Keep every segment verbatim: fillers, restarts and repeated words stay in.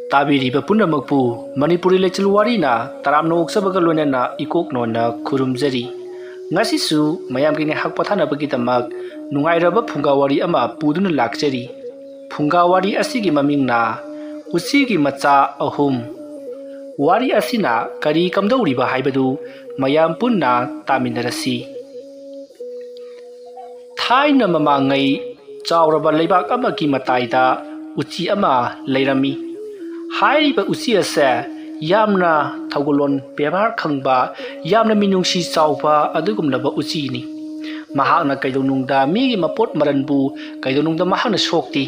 ꯇꯥꯕꯤꯔꯤꯕ ꯄꯨꯝꯅꯃꯛꯄꯨ ꯃꯅꯤꯄꯨꯔꯤ ꯂꯩꯆꯤꯜ ꯋꯥꯔꯤꯅ ꯇꯔꯥꯝꯅ ꯑꯣꯛꯆꯕꯒ ꯂꯣꯏꯅꯅ ꯏꯀꯣꯛ ꯅꯣꯟꯅ ꯈꯨꯔꯨꯝꯖꯔꯤ꯫ ꯉꯁꯤꯁꯨ ꯃꯌꯥꯝꯒꯤ ꯉꯥꯏꯍꯥꯛ ꯄꯣꯊꯥꯅꯕꯒꯤꯗꯃꯛ ꯅꯨꯡꯉꯥꯏꯔꯕ ꯐꯨꯡꯒꯥ ꯋꯥꯔꯤ ꯑꯃ ꯄꯨꯗꯨꯅ ꯂꯥꯛꯆꯔꯤ꯫ ꯐꯨꯡꯒꯥ ꯋꯥꯔꯤ ꯑꯁꯤꯒꯤ ꯃꯃꯤꯡꯅ ꯎꯆꯤꯒꯤ ꯃꯆꯥ ꯑꯍꯨꯝ꯫ ꯋꯥꯔꯤ ꯑꯁꯤꯅ ꯀꯔꯤ ꯀꯝꯗꯧꯔꯤꯕ ꯍꯥꯏꯕꯗꯨ ꯃꯌꯥꯝ ꯄꯨꯟꯅ ꯇꯥꯃꯤꯟꯅꯔꯁꯤ꯫ ꯊꯥꯏꯅ ꯃꯃꯥꯡꯉꯩ ꯆꯥꯎꯔꯕ ꯂꯩꯕꯥꯛ ꯑꯃꯒꯤ ꯃꯇꯥꯏꯗ ꯎꯆꯤ ꯑꯃ ꯂꯩꯔꯝꯃꯤ꯫ ꯍꯥꯏꯔꯤꯕ ꯎꯆꯤ ꯑꯁꯦ ꯌꯥꯝꯅ ꯊꯧꯒꯜꯂꯣꯟ ꯕꯦꯕꯥꯔ ꯈꯪꯕ, ꯌꯥꯝꯅ ꯃꯤꯅꯨꯡꯁꯤ ꯆꯥꯎꯕ ꯑꯗꯨꯒꯨꯝꯂꯕ ꯎꯆꯤꯅꯤ꯫ ꯃꯍꯥꯛꯅ ꯀꯩꯗꯧꯅꯨꯡꯗ ꯃꯤꯒꯤ ꯃꯄꯣꯠ ꯃꯔꯟꯕꯨ ꯀꯩꯗꯧꯅꯨꯡꯗ ꯃꯍꯥꯛꯅ ꯁꯣꯛꯇꯦ꯫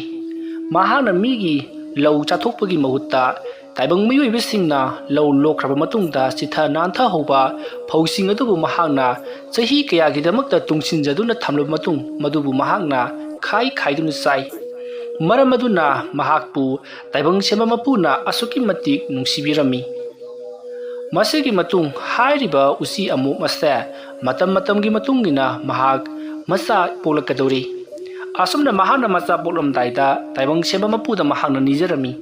ꯃꯍꯥꯛꯅ ꯃꯤꯒꯤ ꯂꯧ ꯆꯥꯊꯣꯛꯄꯒꯤ ꯃꯍꯨꯠꯇ ꯇꯥꯏꯕꯪ ꯃꯤꯑꯣꯏꯕꯁꯤꯡꯅ ꯂꯧ ꯂꯣꯛꯈ꯭ꯔꯕ ꯃꯇꯨꯡꯗ ꯆꯤꯊ ꯅꯥꯟꯊꯍꯧꯕ ꯐꯧꯁꯤꯡ ꯑꯗꯨꯕꯨ ꯃꯍꯥꯛꯅ ꯆꯍꯤ ꯀꯌꯥꯒꯤꯗꯃꯛꯇ ꯇꯨꯡꯁꯤꯟꯖꯗꯨꯅ ꯊꯝꯂꯕ ꯃꯇꯨꯡ ꯃꯗꯨꯕꯨ ꯃꯍꯥꯛꯅ ꯈꯥꯏ ꯈꯥꯏꯗꯨꯅ ꯆꯥꯏ꯫ ꯃꯔꯝ ꯑꯗꯨꯅ ꯃꯍꯥꯛꯄꯨ ꯇꯥꯏꯕꯪ ꯁꯦꯝꯕ ꯃꯄꯨꯅ ꯑꯁꯨꯛꯀꯤ ꯃꯇꯤꯛ ꯅꯨꯡꯁꯤꯕꯤꯔꯝꯃꯤ꯫ ꯃꯁꯤꯒꯤ ꯃꯇꯨꯡ ꯍꯥꯏꯔꯤꯕ ꯎꯆꯤ ꯑꯃꯣꯝ ꯑꯁꯦ ꯃꯇꯝ ꯃꯇꯝꯒꯤ ꯃꯇꯨꯡ ꯏꯟꯅ ꯃꯍꯥꯛ ꯃꯆꯥ ꯄꯣꯛꯂꯛꯀꯗꯧꯔꯤ꯫ ꯑꯁꯨꯝꯅ ꯃꯍꯥꯛꯅ ꯃꯆꯥ ꯄꯣꯛꯂꯝꯗꯥꯏꯗ ꯇꯥꯏꯕꯪ ꯁꯦꯝꯕ ꯃꯄꯨꯗ ꯃꯍꯥꯛꯅ ꯅꯤꯖꯔꯝꯃꯤ,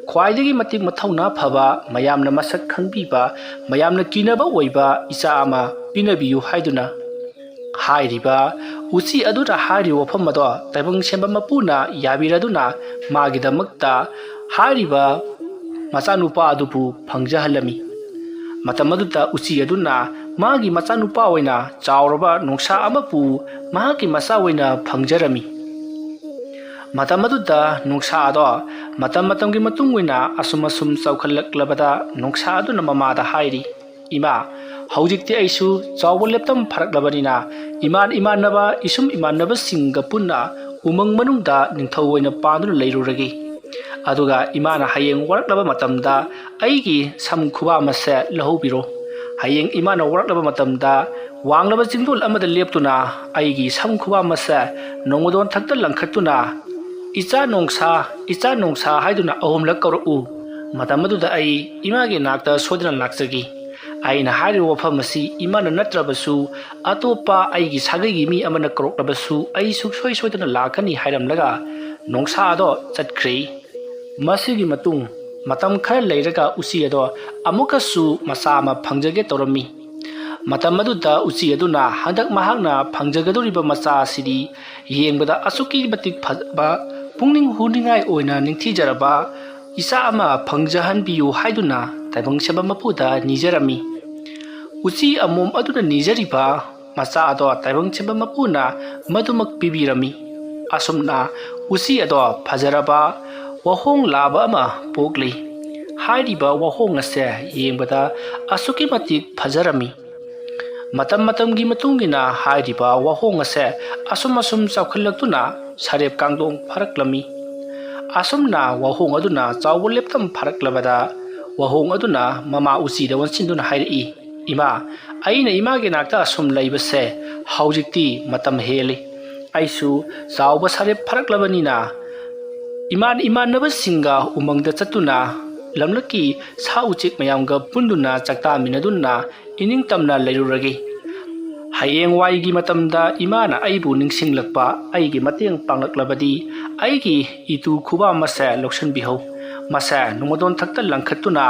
ꯈ꯭ꯋꯥꯏꯗꯒꯤ ꯃꯇꯤꯛ ꯃꯊꯧꯅꯥ ꯐꯕ, ꯃꯌꯥꯝꯅ ꯃꯁꯛ ꯈꯪꯕꯤꯕ, ꯃꯌꯥꯝꯅ ꯀꯤꯅꯕ ꯑꯣꯏꯕ ꯏꯆꯥ ꯑꯃ ꯄꯤꯅꯕꯤꯌꯨ ꯍꯥꯏꯗꯨꯅ꯫ ꯍꯥꯏꯔꯤꯕ ꯎꯆꯤ ꯑꯗꯨꯅ ꯍꯥꯏꯔꯤꯕ ꯋꯥꯐꯝ ꯑꯗꯣ ꯇꯥꯏꯕꯪ ꯁꯦꯝꯕ ꯃꯄꯨꯅ ꯌꯥꯕꯤꯔꯗꯨꯅ ꯃꯥꯒꯤꯗꯃꯛꯇ ꯍꯥꯏꯔꯤꯕ ꯃꯆꯥꯅꯨꯄꯥ ꯑꯗꯨꯕꯨ ꯐꯪꯖꯍꯜꯂꯝꯃꯤ꯫ ꯃꯇꯝ ꯑꯗꯨꯗ ꯎꯆꯤ ꯑꯗꯨꯅ ꯃꯥꯒꯤ ꯃꯆꯥꯅꯨꯄꯥ ꯑꯣꯏꯅ ꯆꯥꯎꯔꯕ ꯅꯣꯡꯁꯥ ꯑꯃꯕꯨ ꯃꯍꯥꯛꯀꯤ ꯃꯆꯥ ꯑꯣꯏꯅ ꯐꯪꯖꯔꯝꯃꯤ꯫ ꯃꯇꯝ ꯑꯗꯨꯗ ꯅꯣꯡꯁꯥ ꯑꯗꯣ ꯃꯇꯝ ꯃꯇꯝꯒꯤ ꯃꯇꯨꯡ ꯑꯣꯏꯅ ꯑꯁꯨꯝ ꯑꯁꯨꯝ ꯆꯥꯎꯈꯠꯂꯛꯂꯕꯗ ꯅꯣꯡꯁꯥ ꯑꯗꯨꯅ ꯃꯃꯥꯗ ꯍꯥꯏꯔꯤ, "ꯏꯃꯥ, ꯍꯧꯖꯤꯛꯇꯤ ꯑꯩꯁꯨ ꯆꯥꯎꯕ ꯂꯦꯞꯇꯝ ꯐꯔꯛꯂꯕꯅꯤꯅ ꯏꯃꯥꯟ ꯏꯃꯥꯟꯅꯕ, ꯏꯁꯨꯝ ꯏꯃꯥꯟꯅꯕꯁꯤꯡꯒ ꯄꯨꯟꯅ ꯎꯃꯪ ꯃꯅꯨꯡꯗ ꯅꯤꯡꯊꯧ ꯑꯣꯏꯅ ꯄꯥꯟꯗꯨꯅ ꯂꯩꯔꯨꯔꯒꯦ꯫ ꯑꯗꯨꯒ ꯏꯃꯥꯅ ꯍꯌꯦꯡ ꯋꯥꯔꯛꯂꯕ ꯃꯇꯝꯗ ꯑꯩꯒꯤ ꯁꯝ ꯈꯨꯕꯥꯝ ꯑꯁꯦ ꯂꯧꯍꯧꯕꯤꯔꯣ꯫ ꯍꯌꯦꯡ ꯏꯃꯥꯅ ꯋꯥꯔꯛꯂꯕ ꯃꯇꯝꯗ ꯋꯥꯡꯂꯕ ꯆꯤꯡꯗꯣꯜ ꯑꯃꯗ ꯂꯦꯞꯇꯨꯅ ꯑꯩꯒꯤ ꯁꯝ ꯈꯨꯕꯥꯝ ꯑꯁꯦ ꯅꯣꯡꯃꯗꯣꯟ ꯊꯛꯇ ꯂꯪꯈꯠꯇꯨꯅ 'ꯏꯆꯥ ꯅꯣꯡꯁꯥ, ꯏꯆꯥ ꯅꯣꯡꯁꯥ' ꯍꯥꯏꯗꯨꯅ ꯑꯍꯨꯝꯂꯛ ꯀꯧꯔꯛꯎ꯫ ꯃꯇꯝ ꯑꯗꯨꯗ ꯑꯩ ꯏꯃꯥꯒꯤ ꯅꯥꯛꯇ ꯁꯣꯏꯗꯅ ꯂꯥꯛꯆꯒꯦ꯫ ꯑꯩꯅ ꯍꯥꯏꯔꯤꯕ ꯋꯥꯐꯝ ꯑꯁꯤ ꯏꯃꯥꯅ ꯅꯠꯇ꯭ꯔꯕꯁꯨ ꯑꯇꯣꯞꯄ ꯑꯩꯒꯤ ꯁꯥꯒꯩꯒꯤ ꯃꯤ ꯑꯃꯅ ꯀꯧꯔꯛꯂꯕꯁꯨ ꯑꯩ ꯁꯨꯡꯁꯣꯏ ꯁꯣꯏꯗꯅ ꯂꯥꯛꯀꯅꯤ" ꯍꯥꯏꯔꯝꯂꯒ ꯅꯣꯡꯁꯥ ꯑꯗꯣ ꯆꯠꯈ꯭ꯔꯦ꯫ ꯃꯁꯤꯒꯤ ꯃꯇꯨꯡ ꯃꯇꯝ ꯈꯔ ꯂꯩꯔꯒ ꯎꯆꯤ ꯑꯗꯣ ꯑꯃꯨꯛꯀꯁꯨ ꯃꯆꯥ ꯑꯃ ꯐꯪꯖꯒꯦ ꯇꯧꯔꯝꯃꯤ꯫ ꯃꯇꯝ ꯑꯗꯨꯗ ꯎꯆꯤ ꯑꯗꯨꯅ ꯍꯟꯗꯛ ꯃꯍꯥꯛꯅ ꯐꯪꯖꯒꯗꯧꯔꯤꯕ ꯃꯆꯥ ꯑꯁꯤꯗꯤ ꯌꯦꯡꯕꯗ ꯑꯁꯨꯛꯀꯤ ꯃꯇꯤꯛ ꯐꯖꯕ, ꯄꯨꯛꯅꯤꯡ ꯍꯨꯅꯤꯡꯉꯥꯏ ꯑꯣꯏꯅ ꯅꯤꯡꯊꯤꯖꯔꯕ ꯏꯆꯥ ꯑꯃ ꯐꯪꯖꯍꯟꯕꯤꯌꯨ ꯍꯥꯏꯗꯨꯅ ꯇꯥꯏꯕꯪ ꯁꯦꯝꯕ ꯃꯄꯨꯗ ꯅꯤꯖꯔꯝꯃꯤ꯫ ꯎꯆꯤ ꯑꯃꯣꯝ ꯑꯗꯨꯅ ꯅꯤꯖꯔꯤꯕ ꯃꯆꯥ ꯑꯗꯣ ꯇꯥꯏꯕꯪ ꯁꯦꯝꯕ ꯃꯄꯨꯅ ꯃꯗꯨꯃꯛ ꯄꯤꯕꯤꯔꯝꯃꯤ꯫ ꯑꯁꯨꯝꯅ ꯎꯆꯤ ꯑꯗꯣ ꯐꯖꯔꯕ ꯋꯥꯍꯣꯡ ꯂꯥꯕ ꯑꯃ ꯄꯣꯛꯂꯤ꯫ ꯍꯥꯏꯔꯤꯕ ꯋꯥꯍꯣꯡ ꯑꯁꯦ ꯌꯦꯡꯕꯗ ꯑꯁꯨꯛꯀꯤ ꯃꯇꯤꯛ ꯐꯖꯔꯝꯃꯤ꯫ ꯃꯇꯝ ꯃꯇꯝꯒꯤ ꯃꯇꯨꯡ ꯏꯟꯅ ꯍꯥꯏꯔꯤꯕ ꯋꯥꯍꯣꯡ ꯑꯁꯦ ꯑꯁꯨꯝ ꯑꯁꯨꯝ ꯆꯥꯎꯈꯠꯂꯛꯇꯨꯅ ꯁꯔꯦꯞ ꯀꯥꯡꯗꯣꯡ ꯐꯥꯔꯛꯂꯝꯃꯤ꯫ ꯑꯁꯨꯝꯅ ꯋꯥꯍꯣꯡ ꯑꯗꯨꯅ ꯆꯥꯎꯕ ꯂꯦꯞꯇꯝ ꯐꯥꯔꯛꯂꯕꯗ ꯋꯥꯍꯣꯡ ꯑꯗꯨꯅ ꯃꯃꯥ ꯎꯆꯤꯗ ꯑꯣꯟꯁꯤꯟꯗꯨꯅ ꯍꯥꯏꯔꯛꯏ, "ꯏꯃꯥ, ꯑꯩꯅ ꯏꯃꯥꯒꯤ ꯅꯥꯛꯇ ꯑꯁꯨꯝ ꯂꯩꯕꯁꯦ ꯍꯧꯖꯤꯛꯇꯤ ꯃꯇꯝ ꯍꯦꯜꯂꯤ꯫ ꯑꯩꯁꯨ ꯆꯥꯎꯕ ꯁꯔꯦꯞ ꯐꯥꯔꯛꯂꯕꯅꯤꯅ ꯏꯃꯥꯟ ꯏꯃꯥꯟꯅꯕꯁꯤꯡꯒ ꯎꯃꯪꯗ ꯆꯠꯇꯨꯅ ꯂꯝꯂꯛꯀꯤ ꯁꯥ ꯎꯆꯦꯛ ꯃꯌꯥꯝꯒ ꯄꯨꯟꯗꯨꯅ ꯆꯥꯛꯇꯥꯃꯤꯟꯅꯗꯨꯅ ꯏꯅꯤꯡꯇꯝꯅ ꯂꯩꯔꯨꯔꯒꯦ꯫ ꯍꯌꯦꯡꯋꯥꯏꯒꯤ ꯃꯇꯝꯗ ꯏꯃꯥꯅ ꯑꯩꯕꯨ ꯅꯤꯡꯁꯤꯡꯂꯛꯄ, ꯑꯩꯒꯤ ꯃꯇꯦꯡ ꯄꯥꯡꯂꯛꯂꯕꯗꯤ ꯑꯩꯒꯤ ꯏꯇꯨ ꯈꯨꯕꯥꯝ ꯑꯁꯦ ꯂꯧꯁꯤꯟꯕꯤꯍꯧ꯫ ꯃꯁꯦ ꯅꯣꯡꯃꯗꯣꯟ ꯊꯛꯇ ꯂꯪꯈꯠꯇꯨꯅ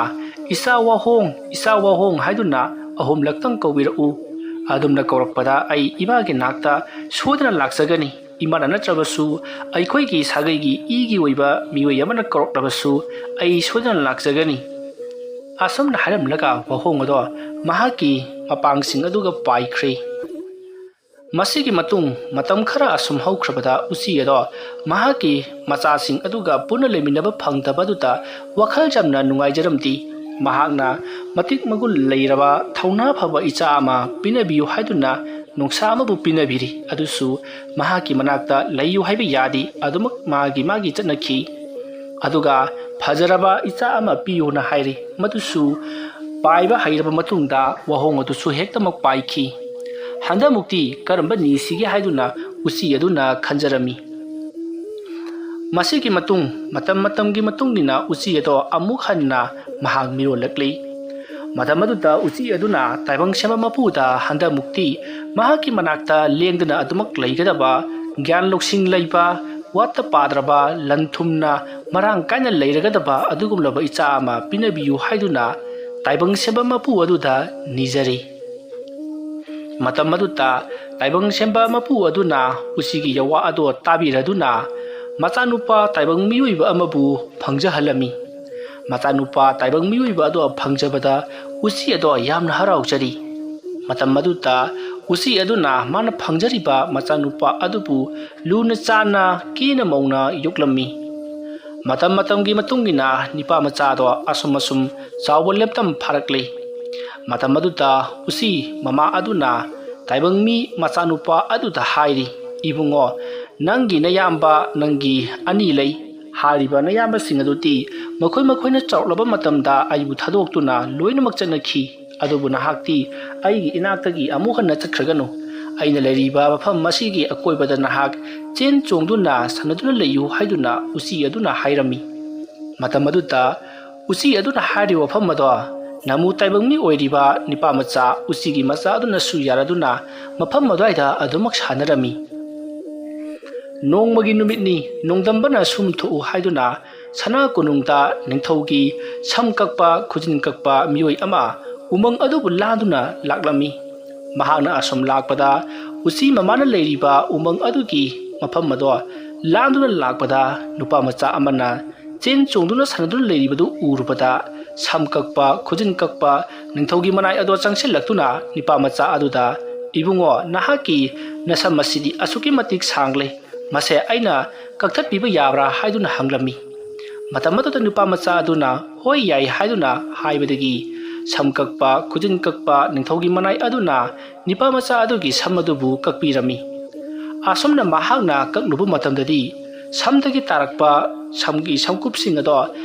'ꯏꯆꯥ ꯋꯥꯍꯣꯡ, ꯏꯆꯥ ꯋꯥꯍꯣꯡ' ꯍꯥꯏꯗꯨꯅ ꯑꯍꯨꯝꯂꯛꯇꯪ ꯀꯧꯕꯤꯔꯛꯎ꯫ ꯑꯗꯨꯝꯅ ꯀꯧꯔꯛꯄꯗ ꯑꯩ ꯏꯃꯥꯒꯤ ꯅꯥꯛꯇ ꯁꯣꯏꯗꯅ ꯂꯥꯛꯆꯒꯅꯤ꯫ ꯏꯃꯥꯅ ꯅꯠꯇ꯭ꯔꯕꯁꯨ ꯑꯩꯈꯣꯏꯒꯤ ꯁꯥꯒꯩꯒꯤ ꯏꯒꯤ ꯑꯣꯏꯕ ꯃꯤꯑꯣꯏ ꯑꯃꯅ ꯀꯧꯔꯛꯂꯕꯁꯨ ꯑꯩ ꯁꯣꯏꯗꯅ ꯂꯥꯛꯆꯒꯅꯤ꯫" ꯑꯁꯨꯝꯅ ꯍꯥꯏꯔꯝꯂꯒ ꯋꯥꯍꯣꯡ ꯑꯗꯣ ꯃꯍꯥꯛꯀꯤ ꯃꯄꯥꯡꯁꯤꯡ ꯑꯗꯨꯒ ꯄꯥꯏꯈ꯭ꯔꯦ꯫ ꯃꯁꯤꯒꯤ ꯃꯇꯨꯡ ꯃꯇꯝ ꯈꯔ ꯑꯁꯨꯝ ꯍꯧꯈ꯭ꯔꯕꯗ ꯎꯆꯤ ꯑꯗꯣ ꯃꯍꯥꯛꯀꯤ ꯃꯆꯥꯁꯤꯡ ꯑꯗꯨꯒ ꯄꯨꯟꯅ ꯂꯩꯃꯤꯟꯅꯕ ꯐꯪꯗꯕ ꯑꯗꯨꯗ ꯋꯥꯈꯜ ꯌꯥꯝꯅ ꯅꯨꯡꯉꯥꯏꯖꯔꯝꯗꯦ꯫ ꯃꯍꯥꯛꯅ ꯃꯇꯤꯛ ꯃꯒꯨꯟ ꯂꯩꯔꯕ ꯊꯧꯅꯥ ꯐꯕ ꯏꯆꯥ ꯑꯃ ꯄꯤꯅꯕꯤꯌꯨ ꯍꯥꯏꯗꯨꯅ ꯅꯣꯡꯁꯥ ꯑꯃꯕꯨ ꯄꯤꯅꯕꯤꯔꯤ꯫ ꯑꯗꯨꯁꯨ ꯃꯍꯥꯛꯀꯤ ꯃꯅꯥꯛꯇ ꯂꯩꯌꯨ ꯍꯥꯏꯕ ꯌꯥꯗꯦ꯫ ꯑꯗꯨꯃꯛ ꯃꯥꯒꯤ ꯃꯥꯒꯤ ꯆꯠꯅꯈꯤ꯫ ꯑꯗꯨꯒ ꯐꯖꯔꯕ ꯏꯆꯥ ꯑꯃ ꯄꯤꯌꯨꯅ ꯍꯥꯏꯔꯤ꯫ ꯃꯗꯨꯁꯨ ꯄꯥꯏꯕ ꯍꯩꯔꯕ ꯃꯇꯨꯡꯗ ꯋꯥꯍꯣꯡ ꯑꯗꯨꯁꯨ ꯍꯦꯛꯇꯃꯛ ꯄꯥꯏꯈꯤ꯫ ꯍꯟꯗꯛꯃꯨꯛꯇꯤ ꯀꯔꯝꯕ ꯅꯤꯁꯤꯒꯦ ꯍꯥꯏꯗꯨꯅ ꯎꯆꯤ ꯑꯗꯨꯅ ꯈꯟꯖꯔꯝꯃꯤ꯫ ꯃꯁꯤꯒꯤ ꯃꯇꯨꯡ ꯃꯇꯝ ꯃꯇꯝꯒꯤ ꯃꯇꯨꯡ ꯏꯟꯅ ꯎꯆꯤ ꯑꯗꯣ ꯑꯃꯨꯛ ꯍꯟꯅ ꯃꯍꯥꯛ ꯃꯤꯔꯣꯜꯂꯛꯂꯤ꯫ ꯃꯇꯝ ꯑꯗꯨꯗ ꯎꯆꯤ ꯑꯗꯨꯅ ꯇꯥꯏꯕꯪ ꯁꯦꯝꯕ ꯃꯄꯨꯗ ꯍꯟꯗꯛꯃꯨꯛꯇꯤ ꯃꯍꯥꯛꯀꯤ ꯃꯅꯥꯛꯇ ꯂꯦꯡꯗꯅ ꯑꯗꯨꯃꯛ ꯂꯩꯒꯗꯕ, ꯒ꯭ꯌꯥꯟ ꯂꯧꯁꯤꯡ ꯂꯩꯕ, ꯋꯥꯠꯇ ꯄꯥꯗ꯭ꯔꯕ, ꯂꯟ ꯊꯨꯝꯅ ꯃꯔꯥꯡ ꯀꯥꯏꯅ ꯂꯩꯔꯒꯗꯕ ꯑꯗꯨꯒꯨꯝꯂꯕ ꯏꯆꯥ ꯑꯃ ꯄꯤꯅꯕꯤꯌꯨ ꯍꯥꯏꯗꯨꯅ ꯇꯥꯏꯕꯪ ꯁꯦꯝꯕ ꯃꯄꯨ ꯑꯗꯨꯗ ꯅꯤꯖꯔꯤ꯫ ꯃꯇꯝ ꯑꯗꯨꯗ ꯇꯥꯏꯕꯪ ꯁꯦꯝꯕ ꯃꯄꯨ ꯑꯗꯨꯅ ꯎꯆꯤꯒꯤ ꯌꯋꯥ ꯑꯗꯣ ꯇꯥꯕꯤꯔꯗꯨꯅ ꯃꯆꯥꯅꯨꯄꯥ ꯇꯥꯏꯕꯪ ꯃꯤꯑꯣꯏꯕ ꯑꯃꯕꯨ ꯐꯪꯖꯍꯜꯂꯝꯃꯤ꯫ ꯃꯆꯥꯅꯨꯄꯥ ꯇꯥꯏꯕꯪ ꯃꯤꯑꯣꯏꯕ ꯑꯗꯣ ꯐꯪꯖꯕꯗ ꯎꯆꯤ ꯑꯗꯣ ꯌꯥꯝꯅ ꯍꯔꯥꯎꯖꯔꯤ꯫ ꯃꯇꯝ ꯑꯗꯨꯗ ꯎꯆꯤ ꯑꯗꯨꯅ ꯃꯥꯅ ꯐꯪꯖꯔꯤꯕ ꯃꯆꯥꯅꯨꯄꯥ ꯑꯗꯨꯕꯨ ꯂꯨꯅ ꯆꯥꯟꯅ ꯀꯦꯅ ꯃꯧꯅ ꯌꯣꯛꯂꯝꯃꯤ꯫ ꯃꯇꯝ ꯃꯇꯝꯒꯤ ꯃꯇꯨꯡ ꯏꯟꯅ ꯅꯤꯄꯥ ꯃꯆꯥꯗꯣ ꯑꯁꯨꯝ ꯑꯁꯨꯝ ꯆꯥꯎꯕ ꯂꯦꯞꯇꯝ ꯐꯥꯔꯛꯂꯤ꯫ ꯃꯇꯝ ꯑꯗꯨꯗ ꯎꯆꯤ ꯃꯃꯥ ꯑꯗꯨꯅ ꯇꯥꯏꯕꯪ ꯃꯤ ꯃꯆꯥꯅꯨꯄꯥ ꯑꯗꯨꯗ ꯍꯥꯏꯔꯤ, "ꯏꯕꯨꯡꯉꯣ, ꯅꯪꯒꯤ ꯅꯌꯥꯝꯕ ꯅꯪꯒꯤ ꯑꯅꯤ ꯂꯩ꯫ ꯍꯥꯏꯔꯤꯕ ꯅꯌꯥꯝꯕꯁꯤꯡ ꯑꯗꯨꯗꯤ ꯃꯈꯣꯏ ꯃꯈꯣꯏꯅ ꯆꯥꯎꯔꯛꯂꯕ ꯃꯇꯝꯗ ꯑꯩꯕꯨ ꯊꯥꯗꯣꯛꯇꯨꯅ ꯂꯣꯏꯅꯃꯛ ꯆꯠꯅꯈꯤ꯫ ꯑꯗꯨꯕꯨ ꯅꯍꯥꯛꯇꯤ ꯑꯩꯒꯤ ꯏꯅꯥꯛꯇꯒꯤ ꯑꯃꯨꯛ ꯍꯟꯅ ꯆꯠꯈ꯭ꯔꯒꯅꯨ꯫ ꯑꯩꯅ ꯂꯩꯔꯤꯕ ꯃꯐꯝ ꯑꯁꯤꯒꯤ ꯑꯀꯣꯏꯕꯗ ꯅꯍꯥꯛ ꯆꯦꯟ ꯆꯣꯡꯗꯨꯅ ꯁꯥꯟꯅꯗꯨꯅ ꯂꯩꯌꯨ" ꯍꯥꯏꯗꯨꯅ ꯎꯆꯤ ꯑꯗꯨꯅ ꯍꯥꯏꯔꯝꯃꯤ꯫ ꯃꯇꯝ ꯑꯗꯨꯗ ꯎꯆꯤ ꯑꯗꯨꯅ ꯍꯥꯏꯔꯤꯕ ꯋꯥꯐꯝ ꯑꯗꯣ ꯅꯃꯨ ꯇꯥꯏꯕꯪ ꯃꯤ ꯑꯣꯏꯔꯤꯕ ꯅꯤꯄꯥ ꯃꯆꯥ ꯎꯆꯤꯒꯤ ꯃꯆꯥ ꯑꯗꯨꯅꯁꯨ ꯌꯥꯔꯗꯨꯅ ꯃꯐꯝ ꯑꯗꯨꯋꯥꯏꯗ ꯑꯗꯨꯃꯛ ꯁꯥꯟꯅꯔꯝꯃꯤ꯫ ꯅꯣꯡꯃꯒꯤ ꯅꯨꯃꯤꯠꯅꯤ, ꯅꯣꯡꯗꯝꯕꯅ ꯁꯨꯝ ꯊꯣꯛꯎ ꯍꯥꯏꯗꯨꯅ ꯁꯅꯥ ꯀꯣꯅꯨꯡꯗ ꯅꯤꯡꯊꯧꯒꯤ ꯁꯝ ꯀꯛꯄ, ꯈꯨꯖꯤꯟ ꯀꯛꯄ ꯃꯤꯑꯣꯏ ꯑꯃ ꯎꯃꯪ ꯑꯗꯨꯕꯨ ꯂꯥꯟꯗꯨꯅ ꯂꯥꯛꯂꯝꯃꯤ꯫ ꯃꯍꯥꯛꯅ ꯑꯁꯨꯝ ꯂꯥꯛꯄꯗ ꯎꯆꯤ ꯃꯃꯥꯅ ꯂꯩꯔꯤꯕ ꯎꯃꯪ ꯑꯗꯨꯒꯤ ꯃꯐꯝ ꯑꯗꯣ ꯂꯥꯟꯗꯨꯅ ꯂꯥꯛꯄꯗ ꯅꯨꯄꯥ ꯃꯆꯥ ꯑꯃꯅ ꯆꯦꯟ ꯆꯣꯡꯗꯨꯅ ꯁꯥꯟꯅꯗꯨꯅ ꯂꯩꯔꯤꯕꯗꯨ ꯎꯔꯨꯕꯗ ꯁꯝ ꯀꯛꯄ, ꯈꯨꯖꯤꯟ ꯀꯛꯄ ꯅꯤꯡꯊꯧꯒꯤ ꯃꯅꯥꯏ ꯑꯗꯣ ꯆꯪꯁꯤꯜꯂꯛꯇꯨꯅ ꯅꯤꯄꯥ ꯃꯆꯥ ꯑꯗꯨꯗ, "ꯏꯕꯨꯡꯉꯣ, ꯅꯍꯥꯛꯀꯤ ꯅꯁꯝ ꯑꯁꯤꯗꯤ ꯑꯁꯨꯛꯀꯤ ꯃꯇꯤꯛ ꯁꯥꯡꯂꯦ꯫ ꯃꯁꯦ ꯑꯩꯅ ꯀꯛꯊꯠꯄꯤꯕ ꯌꯥꯕ꯭ꯔꯥ?" ꯍꯥꯏꯗꯨꯅ ꯍꯪꯂꯝꯃꯤ꯫ ꯃꯇꯝ ꯑꯗꯨꯗ ꯅꯨꯄꯥ ꯃꯆꯥ ꯑꯗꯨꯅ "ꯍꯣꯏ, ꯌꯥꯏ" ꯍꯥꯏꯗꯨꯅ ꯍꯥꯏꯕꯗꯒꯤ ꯁꯝ ꯀꯛꯄ, ꯈꯨꯖꯤꯟ ꯀꯛꯄ ꯅꯤꯡꯊꯧꯒꯤ ꯃꯅꯥꯏ ꯑꯗꯨꯅ ꯅꯤꯄꯥ ꯃꯆꯥ ꯑꯗꯨꯒꯤ ꯁꯝ ꯑꯗꯨꯕꯨ ꯀꯛꯄꯤꯔꯝꯃꯤ꯫ ꯑꯁꯨꯝꯅ ꯃꯍꯥꯛꯅ ꯀꯛꯂꯨꯕ ꯃꯇꯝꯗꯗꯤ ꯁꯝꯗꯒꯤ ꯇꯥꯔꯛꯄ ꯁꯝꯒꯤ ꯁꯝꯀꯨꯞꯁꯤꯡ ꯑꯗꯣ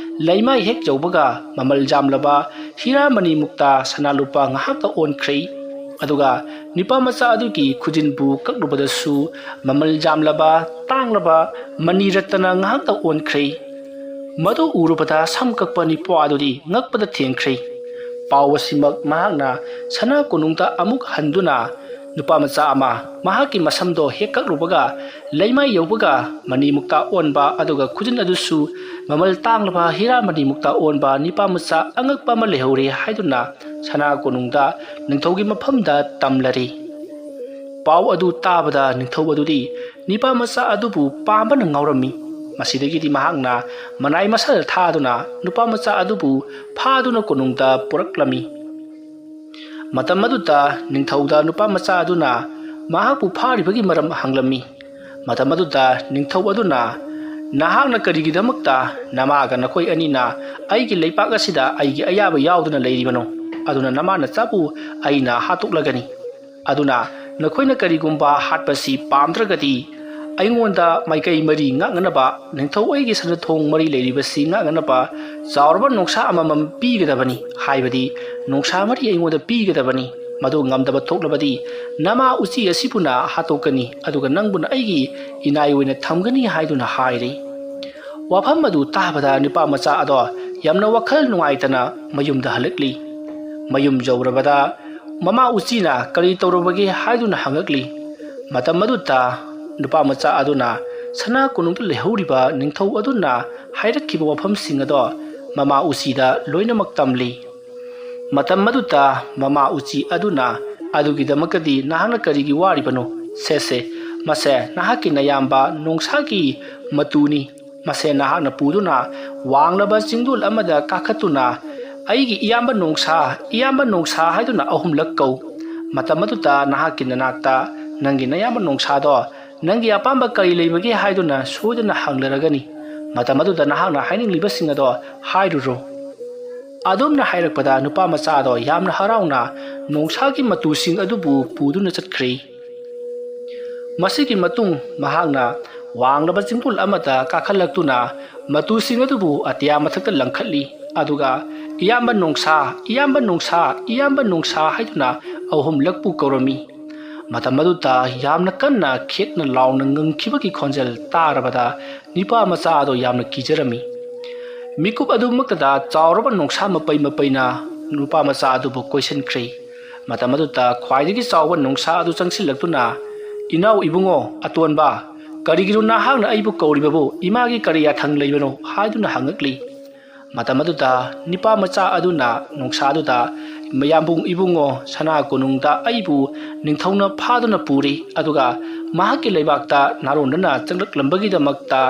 ꯂꯩꯃꯥꯏ ꯍꯦꯛ ꯌꯧꯕꯒ ꯃꯃꯜ ꯌꯥꯝꯂꯕ ꯍꯤꯔꯥ ꯃꯅꯤ ꯃꯨꯛꯇ ꯁꯅꯥ ꯂꯨꯄꯥ ꯉꯥꯏꯍꯥꯛꯇ ꯑꯣꯟꯈ꯭ꯔꯦ꯫ ꯑꯗꯨꯒ ꯅꯤꯄꯥ ꯃꯆꯥ ꯑꯗꯨꯒꯤ ꯈꯨꯖꯤꯟꯕꯨ ꯀꯛꯂꯨꯕꯗꯁꯨ ꯃꯃꯜ ꯌꯥꯝꯂꯕ ꯇꯥꯡꯂꯕ ꯃꯅꯤ ꯔꯠꯇꯅ ꯉꯥꯏꯍꯥꯛꯇ ꯑꯣꯟꯈ꯭ꯔꯦ꯫ ꯃꯗꯨ ꯎꯔꯨꯕꯗ ꯁꯝ ꯀꯛꯄ ꯅꯤꯄꯥ ꯑꯗꯨꯗꯤ ꯉꯛꯄꯗ ꯊꯦꯡꯈ꯭ꯔꯦ꯫ ꯄꯥꯎ ꯑꯁꯤꯃꯛ ꯃꯍꯥꯛꯅ ꯁꯅꯥ ꯀꯣꯅꯨꯡꯗ ꯑꯃꯨꯛ ꯍꯟꯗꯨꯅ ꯅꯨꯄꯥ ꯃꯆꯥ ꯑꯃ ꯃꯍꯥꯛꯀꯤ ꯃꯁꯝꯗꯣ ꯍꯦꯛ ꯀꯛꯂꯨꯕꯒ ꯂꯩꯃꯥꯏ ꯌꯧꯕꯒ ꯃꯅꯤꯃꯨꯛꯇ ꯑꯣꯟꯕ, ꯑꯗꯨꯒ ꯈꯨꯖꯤꯟ ꯑꯗꯨꯁꯨ ꯃꯃꯜ ꯇꯥꯡꯂꯕ ꯍꯤꯔꯥ ꯃꯅꯤꯃꯨꯛꯇ ꯑꯣꯟꯕ ꯅꯤꯄꯥ ꯃꯆꯥ ꯑꯉꯛꯄ ꯑꯃ ꯂꯩꯍꯧꯔꯦ ꯍꯥꯏꯗꯨꯅ ꯁꯅꯥ ꯀꯣꯅꯨꯡꯗ ꯅꯤꯡꯊꯧꯒꯤ ꯃꯐꯝꯗ ꯇꯝꯂꯔꯤ꯫ ꯄꯥꯎ ꯑꯗꯨ ꯇꯥꯕꯗ ꯅꯤꯡꯊꯧ ꯑꯗꯨꯗꯤ ꯅꯤꯄꯥ ꯃꯆꯥ ꯑꯗꯨꯕꯨ ꯄꯥꯝꯕꯅ ꯉꯥꯎꯔꯝꯃꯤ꯫ ꯃꯁꯤꯗꯒꯤꯗꯤ ꯃꯍꯥꯛꯅ ꯃꯅꯥꯏ ꯃꯁꯜ ꯊꯥꯗꯨꯅ ꯅꯨꯄꯥ ꯃꯆꯥ ꯑꯗꯨꯕꯨ ꯐꯥꯗꯨꯅ ꯀꯣꯅꯨꯡꯗ ꯄꯨꯔꯛꯂꯝꯃꯤ꯫ ꯃꯇꯝ ꯑꯗꯨꯗ ꯅꯤꯡꯊꯧꯗ ꯅꯨꯄꯥ ꯃꯆꯥ ꯑꯗꯨꯅ ꯃꯍꯥꯛꯄꯨ ꯐꯥꯔꯤꯕꯒꯤ ꯃꯔꯝ ꯍꯪꯂꯝꯃꯤ꯫ ꯃꯇꯝ ꯑꯗꯨꯗ ꯅꯤꯡꯊꯧ ꯑꯗꯨꯅ, "ꯅꯍꯥꯛꯅ ꯀꯔꯤꯒꯤꯗꯃꯛꯇ ꯅꯃꯥꯒ ꯅꯈꯣꯏ ꯑꯅꯤꯅ ꯑꯩꯒꯤ ꯂꯩꯄꯥꯛ ꯑꯁꯤꯗ ꯑꯩꯒꯤ ꯑꯌꯥꯕ ꯌꯥꯎꯗꯅ ꯂꯩꯔꯤꯕꯅꯣ? ꯑꯗꯨꯅ ꯅꯃꯥ ꯅꯆꯥꯕꯨ ꯑꯩꯅ ꯍꯥꯠꯇꯣꯛꯂꯒꯅꯤ꯫ ꯑꯗꯨꯅ ꯅꯈꯣꯏꯅ ꯀꯔꯤꯒꯨꯝꯕ ꯍꯥꯠꯄꯁꯤ ꯄꯥꯝꯗ꯭ꯔꯒꯗꯤ ꯑꯩꯉꯣꯟꯗ ꯃꯥꯏꯀꯩ ꯃꯔꯤ ꯉꯥꯛꯅꯅꯕ ꯅꯤꯡꯊꯧ ꯑꯩꯒꯤ ꯁꯅꯥꯊꯣꯡ ꯃꯔꯤ ꯂꯩꯔꯤꯕꯁꯤ ꯉꯥꯛꯅꯅꯕ ꯆꯥꯎꯔꯕ ꯅꯣꯡꯁꯥ ꯑꯃꯃꯝ ꯄꯤꯒꯗꯕꯅꯤ, ꯍꯥꯏꯕꯗꯤ ꯅꯣꯡꯁꯥ ꯃꯔꯤ ꯑꯩꯉꯣꯟꯗ ꯄꯤꯒꯗꯕꯅꯤ꯫ ꯃꯗꯨ ꯉꯝꯗꯕ ꯊꯣꯛꯂꯕꯗꯤ ꯅꯃꯥ ꯎꯆꯤ ꯑꯁꯤꯕꯨꯅ ꯍꯥꯠꯇꯣꯛꯀꯅꯤ, ꯑꯗꯨꯒ ꯅꯪꯕꯨꯅ ꯑꯩꯒꯤ ꯏꯅꯥꯏ ꯑꯣꯏꯅ ꯊꯝꯒꯅꯤ" ꯍꯥꯏꯗꯨꯅ ꯍꯥꯏꯔꯤ꯫ ꯋꯥꯐꯝ ꯑꯗꯨ ꯇꯥꯕꯗ ꯅꯨꯄꯥ ꯃꯆꯥ ꯑꯗꯣ ꯌꯥꯝꯅ ꯋꯥꯈꯜ ꯅꯨꯡꯉꯥꯏꯇꯅ ꯃꯌꯨꯝꯗ ꯍꯜꯂꯛꯂꯤ꯫ ꯃꯌꯨꯝ ꯌꯧꯔꯕꯗ ꯃꯃꯥ ꯎꯆꯤꯅ ꯀꯔꯤ ꯇꯧꯔꯕꯒꯦ ꯍꯥꯏꯗꯨꯅ ꯍꯪꯉꯛꯂꯤ꯫ ꯃꯇꯝ ꯑꯗꯨꯗ ꯅꯨꯄꯥ ꯃꯆꯥ ꯑꯗꯨꯅ ꯁꯅꯥ ꯀꯣꯅꯨꯡꯗ ꯂꯩꯍꯧꯔꯤꯕ ꯅꯤꯡꯊꯧ ꯑꯗꯨꯅ ꯍꯥꯏꯔꯛꯈꯤꯕ ꯋꯥꯐꯝꯁꯤꯡ ꯑꯗꯣ ꯃꯃꯥ ꯎꯆꯤꯗ ꯂꯣꯏꯅꯃꯛ ꯇꯝꯂꯤ꯫ ꯃꯇꯝ ꯑꯗꯨꯗ ꯃꯃꯥ ꯎꯆꯤ ꯑꯗꯨꯅ, "ꯑꯗꯨꯒꯤꯗꯃꯛꯇꯗꯤ ꯅꯍꯥꯛꯅ ꯀꯔꯤꯒꯤ ꯋꯥꯔꯤꯕꯅꯣ? ꯁꯦ, ꯁꯦ, ꯃꯁꯦ ꯅꯍꯥꯛꯀꯤ ꯅꯌꯥꯝꯕ ꯅꯣꯡꯁꯥꯒꯤ ꯃꯇꯨꯅꯤ꯫ ꯃꯁꯦ ꯅꯍꯥꯛꯅ ꯄꯨꯗꯨꯅ ꯋꯥꯡꯂꯕ ꯆꯤꯡꯗꯣꯜ ꯑꯃꯗ ꯀꯥꯈꯠꯇꯨꯅ ꯑꯩꯒꯤ ꯏꯌꯥꯝꯕ ꯅꯣꯡꯁꯥ, ꯏꯌꯥꯝꯕ ꯅꯣꯡꯁꯥ ꯍꯥꯏꯗꯨꯅ ꯑꯍꯨꯝꯂꯛ ꯀꯧ꯫ ꯃꯇꯝ ꯑꯗꯨꯗ ꯅꯍꯥꯛꯀꯤ ꯅꯅꯥꯛꯇ ꯅꯪꯒꯤ ꯅꯌꯥꯝꯕ ꯅꯣꯡꯁꯥꯗꯣ ꯅꯪꯒꯤ ꯑꯄꯥꯝꯕ ꯀꯔꯤ ꯂꯩꯕꯒꯦ ꯍꯥꯏꯗꯨꯅ ꯁꯣꯏꯗꯅ ꯍꯪꯂꯔꯒꯅꯤ꯫ ꯃꯇꯝ ꯑꯗꯨꯗ ꯅꯍꯥꯛꯅ ꯍꯥꯏꯅꯤꯡꯂꯤꯕꯁꯤꯡ ꯑꯗꯣ ꯍꯥꯏꯔꯨꯔꯣ꯫" ꯑꯗꯨꯝꯅ ꯍꯥꯏꯔꯛꯄꯗ ꯅꯨꯄꯥ ꯃꯆꯥ ꯑꯗꯣ ꯌꯥꯝꯅ ꯍꯔꯥꯎꯅ ꯅꯣꯡꯁꯥꯒꯤ ꯃꯇꯨꯁꯤꯡ ꯑꯗꯨꯕꯨ ꯄꯨꯗꯨꯅ ꯆꯠꯈ꯭ꯔꯦ꯫ ꯃꯁꯤꯒꯤ ꯃꯇꯨꯡ ꯃꯍꯥꯛꯅ ꯋꯥꯡꯂꯕ ꯆꯤꯡꯗꯣꯜ ꯑꯃꯗ ꯀꯥꯈꯠꯂꯛꯇꯨꯅ ꯃꯇꯨꯁꯤꯡ ꯑꯗꯨꯕꯨ ꯑꯇꯤꯌꯥ ꯃꯊꯛꯇ ꯂꯪꯈꯠꯂꯤ꯫ ꯑꯗꯨꯒ "ꯏꯌꯥꯝꯕ ꯅꯣꯡꯁꯥ, ꯏꯌꯥꯝꯕ ꯅꯣꯡꯁꯥ, ꯏꯌꯥꯝꯕ ꯅꯣꯡꯁꯥ" ꯍꯥꯏꯗꯨꯅ ꯑꯍꯨꯝꯂꯛꯄꯨ ꯀꯧꯔꯝꯃꯤ꯫ ꯃꯇꯝ ꯑꯗꯨꯗ ꯌꯥꯝꯅ ꯀꯟꯅ ꯈꯦꯛꯅ ꯂꯥꯎꯅ ꯉꯪꯈꯤꯕꯒꯤ ꯈꯣꯟꯖꯦꯜ ꯇꯥꯔꯕꯗ ꯅꯤꯄꯥ ꯃꯆꯥ ꯑꯗꯨ ꯌꯥꯝꯅ ꯀꯤꯖꯔꯝꯃꯤ꯫ ꯃꯤꯀꯨꯞ ꯑꯗꯨꯃꯛꯇꯗ ꯆꯥꯎꯔꯕ ꯅꯣꯡꯁꯥ ꯃꯄꯩ ꯃꯄꯩꯅ ꯅꯨꯄꯥ ꯃꯆꯥ ꯑꯗꯨꯕꯨ ꯀꯣꯏꯁꯤꯟꯈ꯭ꯔꯦ꯫ ꯃꯇꯝ ꯑꯗꯨꯗ ꯈ꯭ꯋꯥꯏꯗꯒꯤ ꯆꯥꯎꯕ ꯅꯣꯡꯁꯥ ꯑꯗꯨ ꯆꯪꯁꯤꯜꯂꯛꯇꯨꯅ, "ꯏꯅꯥꯎ ꯏꯕꯨꯡꯉꯣ, ꯑꯇꯣꯟꯕ, ꯀꯔꯤꯒꯤꯅꯣ ꯅꯍꯥꯛꯅ ꯑꯩꯕꯨ ꯀꯧꯔꯤꯕꯕꯨ? ꯏꯃꯥꯒꯤ ꯀꯔꯤ ꯌꯥꯊꯪ ꯂꯩꯕꯅꯣ?" ꯍꯥꯏꯗꯨꯅ ꯍꯪꯉꯛꯂꯤ꯫ ꯃꯇꯝ ꯑꯗꯨꯗ ꯅꯤꯄꯥ ꯃꯆꯥ ꯑꯗꯨꯅ ꯅꯣꯡꯁꯥ ꯑꯗꯨꯗ, "ꯃꯌꯥꯝꯕꯨꯡ ꯏꯕꯨꯡꯉꯣ, ꯁꯅꯥ ꯀꯣꯅꯨꯡꯗ ꯑꯩꯕꯨ ꯅꯤꯡꯊꯧꯅ ꯐꯥꯗꯨꯅ ꯄꯨꯔꯤ, ꯑꯗꯨꯒ ꯃꯍꯥꯛꯀꯤ ꯂꯩꯕꯥꯛꯇ ꯅꯥꯔꯣꯟꯗꯅ ꯆꯪꯂꯛꯂꯝꯕꯒꯤꯗꯃꯛꯇ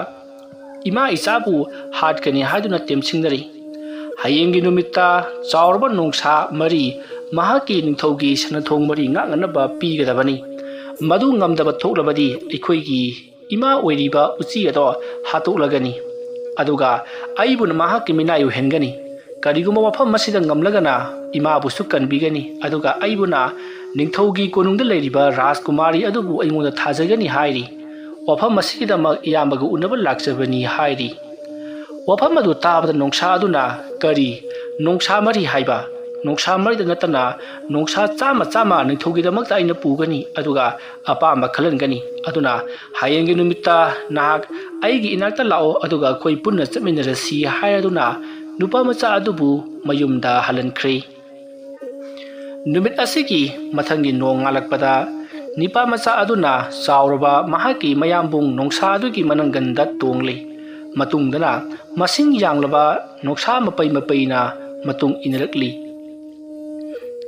ꯏꯃꯥ ꯏꯆꯥꯕꯨ ꯍꯥꯠꯀꯅꯤ ꯍꯥꯏꯗꯨꯅ ꯇꯦꯝꯁꯤꯡꯅꯔꯤ꯫ ꯍꯌꯦꯡꯒꯤ ꯅꯨꯃꯤꯠꯇ ꯆꯥꯎꯔꯕ ꯅꯣꯡꯁꯥ ꯃꯔꯤ ꯃꯍꯥꯛꯀꯤ ꯅꯤꯡꯊꯧꯒꯤ ꯁꯅꯥꯊꯣꯡ ꯃꯔꯤ ꯉꯥꯛꯅꯅꯕ ꯄꯤꯒꯗꯕꯅꯤ꯫ ꯃꯗꯨ ꯉꯝꯗꯕ ꯊꯣꯛꯂꯕꯗꯤ ꯑꯩꯈꯣꯏꯒꯤ ꯏꯃꯥ ꯑꯣꯏꯔꯤꯕ ꯎꯆꯤ ꯑꯗꯣ ꯍꯥꯠꯇꯣꯛꯂꯒꯅꯤ꯫ ꯑꯗꯨꯒ ꯑꯩꯕꯨꯅ ꯃꯍꯥꯛꯀꯤ ꯃꯤꯅꯥꯏ ꯑꯣꯏꯍꯟꯒꯅꯤ꯫ ꯀꯔꯤꯒꯨꯝꯕ ꯋꯥꯐꯝ ꯑꯁꯤꯗ ꯉꯝꯂꯒꯅ ꯏꯃꯥꯕꯨꯁꯨ ꯀꯟꯕꯤꯒꯅꯤ, ꯑꯗꯨꯒ ꯑꯩꯕꯨꯅ ꯅꯤꯡꯊꯧꯒꯤ ꯀꯣꯅꯨꯡꯗ ꯂꯩꯔꯤꯕ ꯔꯥꯖꯀꯨꯃꯥꯔꯤ ꯑꯗꯨꯕꯨ ꯑꯩꯉꯣꯟꯗ ꯊꯥꯖꯒꯅꯤ" ꯍꯥꯏꯔꯤ꯫ "ꯋꯥꯐꯝ ꯑꯁꯤꯒꯤꯗꯃꯛ ꯏꯌꯥꯝꯕꯒ ꯎꯅꯕ ꯂꯥꯛꯆꯕꯅꯤ" ꯍꯥꯏꯔꯤ꯫ ꯋꯥꯐꯝ ꯑꯗꯨ ꯇꯥꯕꯗ ꯅꯣꯡꯁꯥ ꯑꯗꯨꯅ, "ꯀꯔꯤ? ꯅꯣꯡꯁꯥ ꯃꯔꯤ ꯍꯥꯏꯕ? ꯅꯣꯡꯁꯥ ꯃꯔꯤꯗ ꯅꯠꯇꯅ ꯅꯣꯡꯁꯥ ꯆꯥꯝꯃ ꯆꯥꯝꯃ ꯅꯤꯡꯊꯧꯒꯤꯗꯃꯛꯇ ꯑꯩꯅ ꯄꯨꯒꯅꯤ, ꯑꯗꯨꯒ ꯑꯄꯥꯝꯕ ꯈꯜꯍꯟꯒꯅꯤ꯫ ꯑꯗꯨꯅ ꯍꯌꯦꯡꯒꯤ ꯅꯨꯃꯤꯠꯇ ꯅꯍꯥꯛ ꯑꯩꯒꯤ ꯏꯅꯥꯛꯇ ꯂꯥꯛꯑꯣ, ꯑꯗꯨꯒ ꯑꯩꯈꯣꯏ ꯄꯨꯟꯅ ꯆꯠꯃꯤꯟꯅꯔꯁꯤ" ꯍꯥꯏꯔꯗꯨꯅ ꯅꯨꯄꯥ ꯃꯆꯥ ꯑꯗꯨꯕꯨ ꯃꯌꯨꯝꯗ ꯍꯜꯍꯟꯈ꯭ꯔꯦ꯫ ꯅꯨꯃꯤꯠ ꯑꯁꯤꯒꯤ ꯃꯊꯪꯒꯤ ꯅꯣꯡ ꯉꯥꯜꯂꯛꯄꯗ ꯅꯤꯄꯥ ꯃꯆꯥ ꯑꯗꯨꯅ ꯆꯥꯎꯔꯕ ꯃꯍꯥꯛꯀꯤ ꯃꯌꯥꯝꯕꯨꯡ ꯅꯣꯡꯁꯥ ꯑꯗꯨꯒꯤ ꯃꯅꯪꯒꯟꯗ ꯇꯣꯡꯂꯤ꯫ ꯃꯇꯨꯡꯗꯅ ꯃꯁꯤꯡ ꯌꯥꯝꯂꯕ ꯅꯣꯡꯁꯥ ꯃꯄꯩ ꯃꯄꯩꯅ ꯃꯇꯨꯡ ꯏꯟꯅꯔꯛꯂꯤ꯫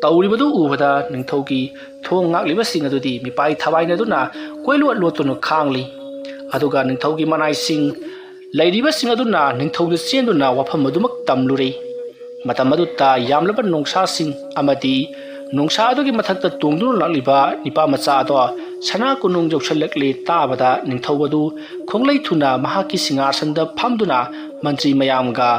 ꯇꯧꯔꯤꯕꯗꯨ ꯎꯕꯗ ꯅꯤꯡꯊꯧꯒꯤ ꯊꯣꯡ ꯉꯥꯛꯂꯤꯕꯁꯤꯡ ꯑꯗꯨꯗꯤ ꯃꯤꯄꯥꯏ ꯊꯕꯥꯏꯅꯗꯨꯅ ꯀꯣꯏꯂꯣꯠ ꯂꯣꯠꯇꯨꯅ ꯈꯥꯡꯂꯤ꯫ ꯑꯗꯨꯒ ꯅꯤꯡꯊꯧꯒꯤ ꯃꯅꯥꯏꯁꯤꯡ ꯂꯩꯔꯤꯕꯁꯤꯡ ꯑꯗꯨꯅ ꯅꯤꯡꯊꯧꯗ ꯆꯦꯟꯗꯨꯅ ꯋꯥꯐꯝ ꯑꯗꯨꯃꯛ ꯇꯝꯂꯨꯔꯦ꯫ ꯃꯇꯝ ꯑꯗꯨꯗ ꯌꯥꯝꯂꯕ ꯅꯣꯡꯁꯥꯁꯤꯡ ꯑꯃꯗꯤ ꯅꯣꯡꯁꯥ ꯑꯗꯨꯒꯤ ꯃꯊꯛꯇ ꯇꯣꯡꯗꯨꯅ ꯂꯥꯛꯂꯤꯕ ꯅꯤꯄꯥ ꯃꯆꯥ ꯑꯗꯣ ꯁꯅꯥ ꯀꯣꯅꯨꯡ ꯌꯧꯁꯤꯜꯂꯛꯂꯦ ꯇꯥꯕꯗ ꯅꯤꯡꯊꯧ ꯑꯗꯨ ꯈꯣꯡꯂꯩ ꯊꯨꯅ ꯃꯍꯥꯛꯀꯤ ꯁꯤꯡꯍꯥꯁꯟꯗ ꯐꯝꯗꯨꯅ ꯃꯟꯇ꯭ꯔꯤ ꯃꯌꯥꯝꯒ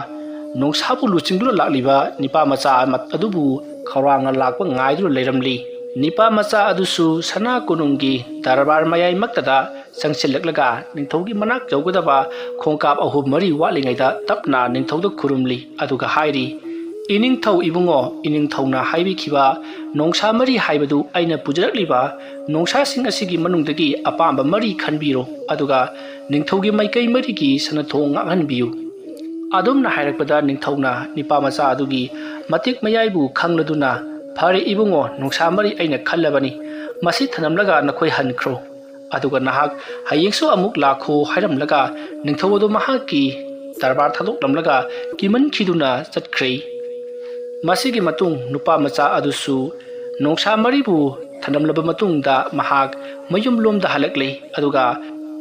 ꯅꯣꯡꯁꯥꯕꯨ ꯂꯨꯆꯤꯡꯗꯨꯅ ꯂꯥꯛꯂꯤꯕ ꯅꯤꯄꯥ ꯃꯆꯥ ꯑꯃ ꯑꯗꯨꯕꯨ ꯈꯧꯔꯥꯡꯅ ꯂꯥꯛꯄ ꯉꯥꯏꯗꯨꯅ ꯂꯩꯔꯝꯂꯤ꯫ ꯅꯤꯄꯥ ꯃꯆꯥ ꯑꯗꯨꯁꯨ ꯁꯅꯥ ꯀꯣꯅꯨꯡꯒꯤ ꯗꯔꯕꯥꯔ ꯃꯌꯥꯏꯃꯛꯇꯗ ꯆꯪꯁꯤꯜꯂꯛꯂꯒ ꯅꯤꯡꯊꯧꯒꯤ ꯃꯅꯥꯛ ꯌꯧꯒꯗꯕ ꯈꯣꯡꯀꯥꯞ ꯑꯍꯨꯝ ꯃꯔꯤ ꯋꯥꯠꯂꯤꯉꯩꯗ ꯇꯞꯅ ꯅꯤꯡꯊꯧꯗ ꯈꯨꯔꯨꯝꯂꯤ꯫ ꯑꯗꯨꯒ ꯍꯥꯏꯔꯤ, "ꯏꯅꯤꯡꯊꯧ ꯏꯕꯨꯡꯉꯣ, ꯏꯅꯤꯡꯊꯧꯅ ꯍꯥꯏꯕꯤꯈꯤꯕ ꯅꯣꯡꯁꯥ ꯃꯔꯤ ꯍꯥꯏꯕꯗꯨ ꯑꯩꯅ ꯄꯨꯖꯔꯛꯂꯤꯕ ꯅꯣꯡꯁꯥꯁꯤꯡ ꯑꯁꯤꯒꯤ ꯃꯅꯨꯡꯗꯒꯤ ꯑꯄꯥꯝꯕ ꯃꯔꯤ ꯈꯟꯕꯤꯔꯣ, ꯑꯗꯨꯒ ꯅꯤꯡꯊꯧꯒꯤ ꯃꯥꯏꯀꯩ ꯃꯔꯤꯒꯤ ꯁꯅꯥꯊꯣꯡ ꯉꯥꯛꯍꯟꯕꯤꯌꯨ"꯫ ꯑꯗꯨꯝꯅ ꯍꯥꯏꯔꯛꯄꯗ ꯅꯤꯡꯊꯧꯅ ꯅꯤꯄꯥ ꯃꯆꯥ ꯑꯗꯨꯒꯤ ꯃꯇꯤꯛ ꯃꯌꯥꯏꯕꯨ ꯈꯪꯂꯗꯨꯅ "ꯐꯔꯦ ꯏꯕꯨꯡꯉꯣ, ꯅꯣꯡꯁꯥ ꯃꯔꯤ ꯑꯩꯅ ꯈꯜꯂꯕꯅꯤ, ꯃꯁꯤ ꯊꯅꯝꯂꯒ ꯅꯈꯣꯏ ꯍꯟꯈ꯭ꯔꯣ꯫ ꯑꯗꯨꯒ ꯅꯍꯥꯛ ꯍꯌꯦꯡꯁꯨ ꯑꯃꯨꯛ ꯂꯥꯛꯈꯣ" ꯍꯥꯏꯔꯝꯂꯒ ꯅꯤꯡꯊꯧ ꯑꯗꯨ ꯃꯍꯥꯛꯀꯤ ꯗꯔꯕꯥꯔ ꯊꯥꯗꯣꯛꯂꯝꯂꯒ ꯀꯤꯃꯟꯈꯤꯗꯨꯅ ꯆꯠꯈ꯭ꯔꯦ꯫ ꯃꯁꯤꯒꯤ ꯃꯇꯨꯡ ꯅꯨꯄꯥ ꯃꯆꯥ ꯑꯗꯨꯁꯨ ꯅꯣꯡꯁꯥ ꯃꯔꯤꯕꯨ ꯊꯅꯝꯂꯕ ꯃꯇꯨꯡꯗ ꯃꯍꯥꯛ ꯃꯌꯨꯝꯂꯣꯝꯗ ꯍꯜꯂꯛꯂꯦ꯫ ꯑꯗꯨꯒ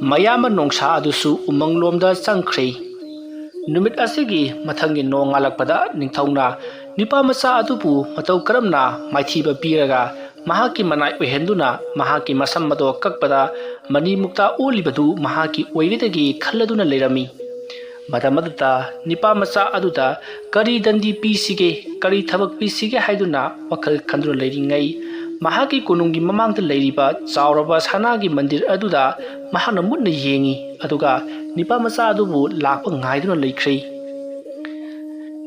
ꯃꯌꯥꯝꯕ ꯅꯣꯡꯁꯥ ꯑꯗꯨꯁꯨ ꯎꯃꯪꯂꯣꯝꯗ ꯆꯪꯈ꯭ꯔꯦ꯫ ꯅꯨꯃꯤꯠ ꯑꯁꯤꯒꯤ ꯃꯊꯪꯒꯤ ꯅꯣꯡꯉꯥꯜꯂꯛꯄꯗ ꯅꯤꯡꯊꯧꯅ ꯅꯨꯄꯥ ꯃꯆꯥ ꯑꯗꯨꯕꯨ ꯃꯇꯧ ꯀꯔꯝꯅ ꯃꯥꯏꯊꯤꯕ ꯄꯤꯔꯒ ꯃꯍꯥꯛꯀꯤ ꯃꯅꯥꯏ ꯑꯣꯏꯍꯟꯗꯨꯅ ꯃꯍꯥꯛꯀꯤ ꯃꯁꯝ ꯑꯗꯣ ꯀꯛꯄꯗ ꯃꯅꯤ ꯃꯨꯛꯇꯥ ꯑꯣꯜꯂꯤꯕꯗꯨ ꯃꯍꯥꯛꯀꯤ ꯑꯣꯏꯒꯗꯒꯦ ꯈꯜꯂꯗꯨꯅ ꯂꯩꯔꯝꯃꯤ꯫ ꯃꯇꯝ ꯑꯗꯨꯗ ꯅꯤꯄꯥ ꯃꯆꯥ ꯑꯗꯨꯗ ꯀꯔꯤ ꯗꯟꯗꯤ ꯄꯤꯁꯤꯒꯦ, ꯀꯔꯤ ꯊꯕꯛ ꯄꯤꯁꯤꯒꯦ ꯍꯥꯏꯗꯨꯅ ꯋꯥꯈꯜ ꯈꯟꯗꯨꯅ ꯂꯩꯔꯤꯉꯩ, ꯃꯍꯥꯛꯀꯤ ꯀꯣꯅꯨꯡꯒꯤ ꯃꯃꯥꯡꯗ ꯂꯩꯔꯤꯕ ꯆꯥꯎꯔꯕ ꯁꯅꯥꯒꯤ ꯃꯟꯗꯤꯔ ꯑꯗꯨꯗ ꯃꯍꯥꯛꯅ ꯃꯨꯟꯅ ꯌꯦꯡꯉꯤ꯫ ꯑꯗꯨꯒ ꯅꯤꯄꯥ ꯃꯆꯥ ꯑꯗꯨꯕꯨ ꯂꯥꯛꯄ ꯉꯥꯏꯗꯨꯅ ꯂꯩꯈ꯭ꯔꯦ꯫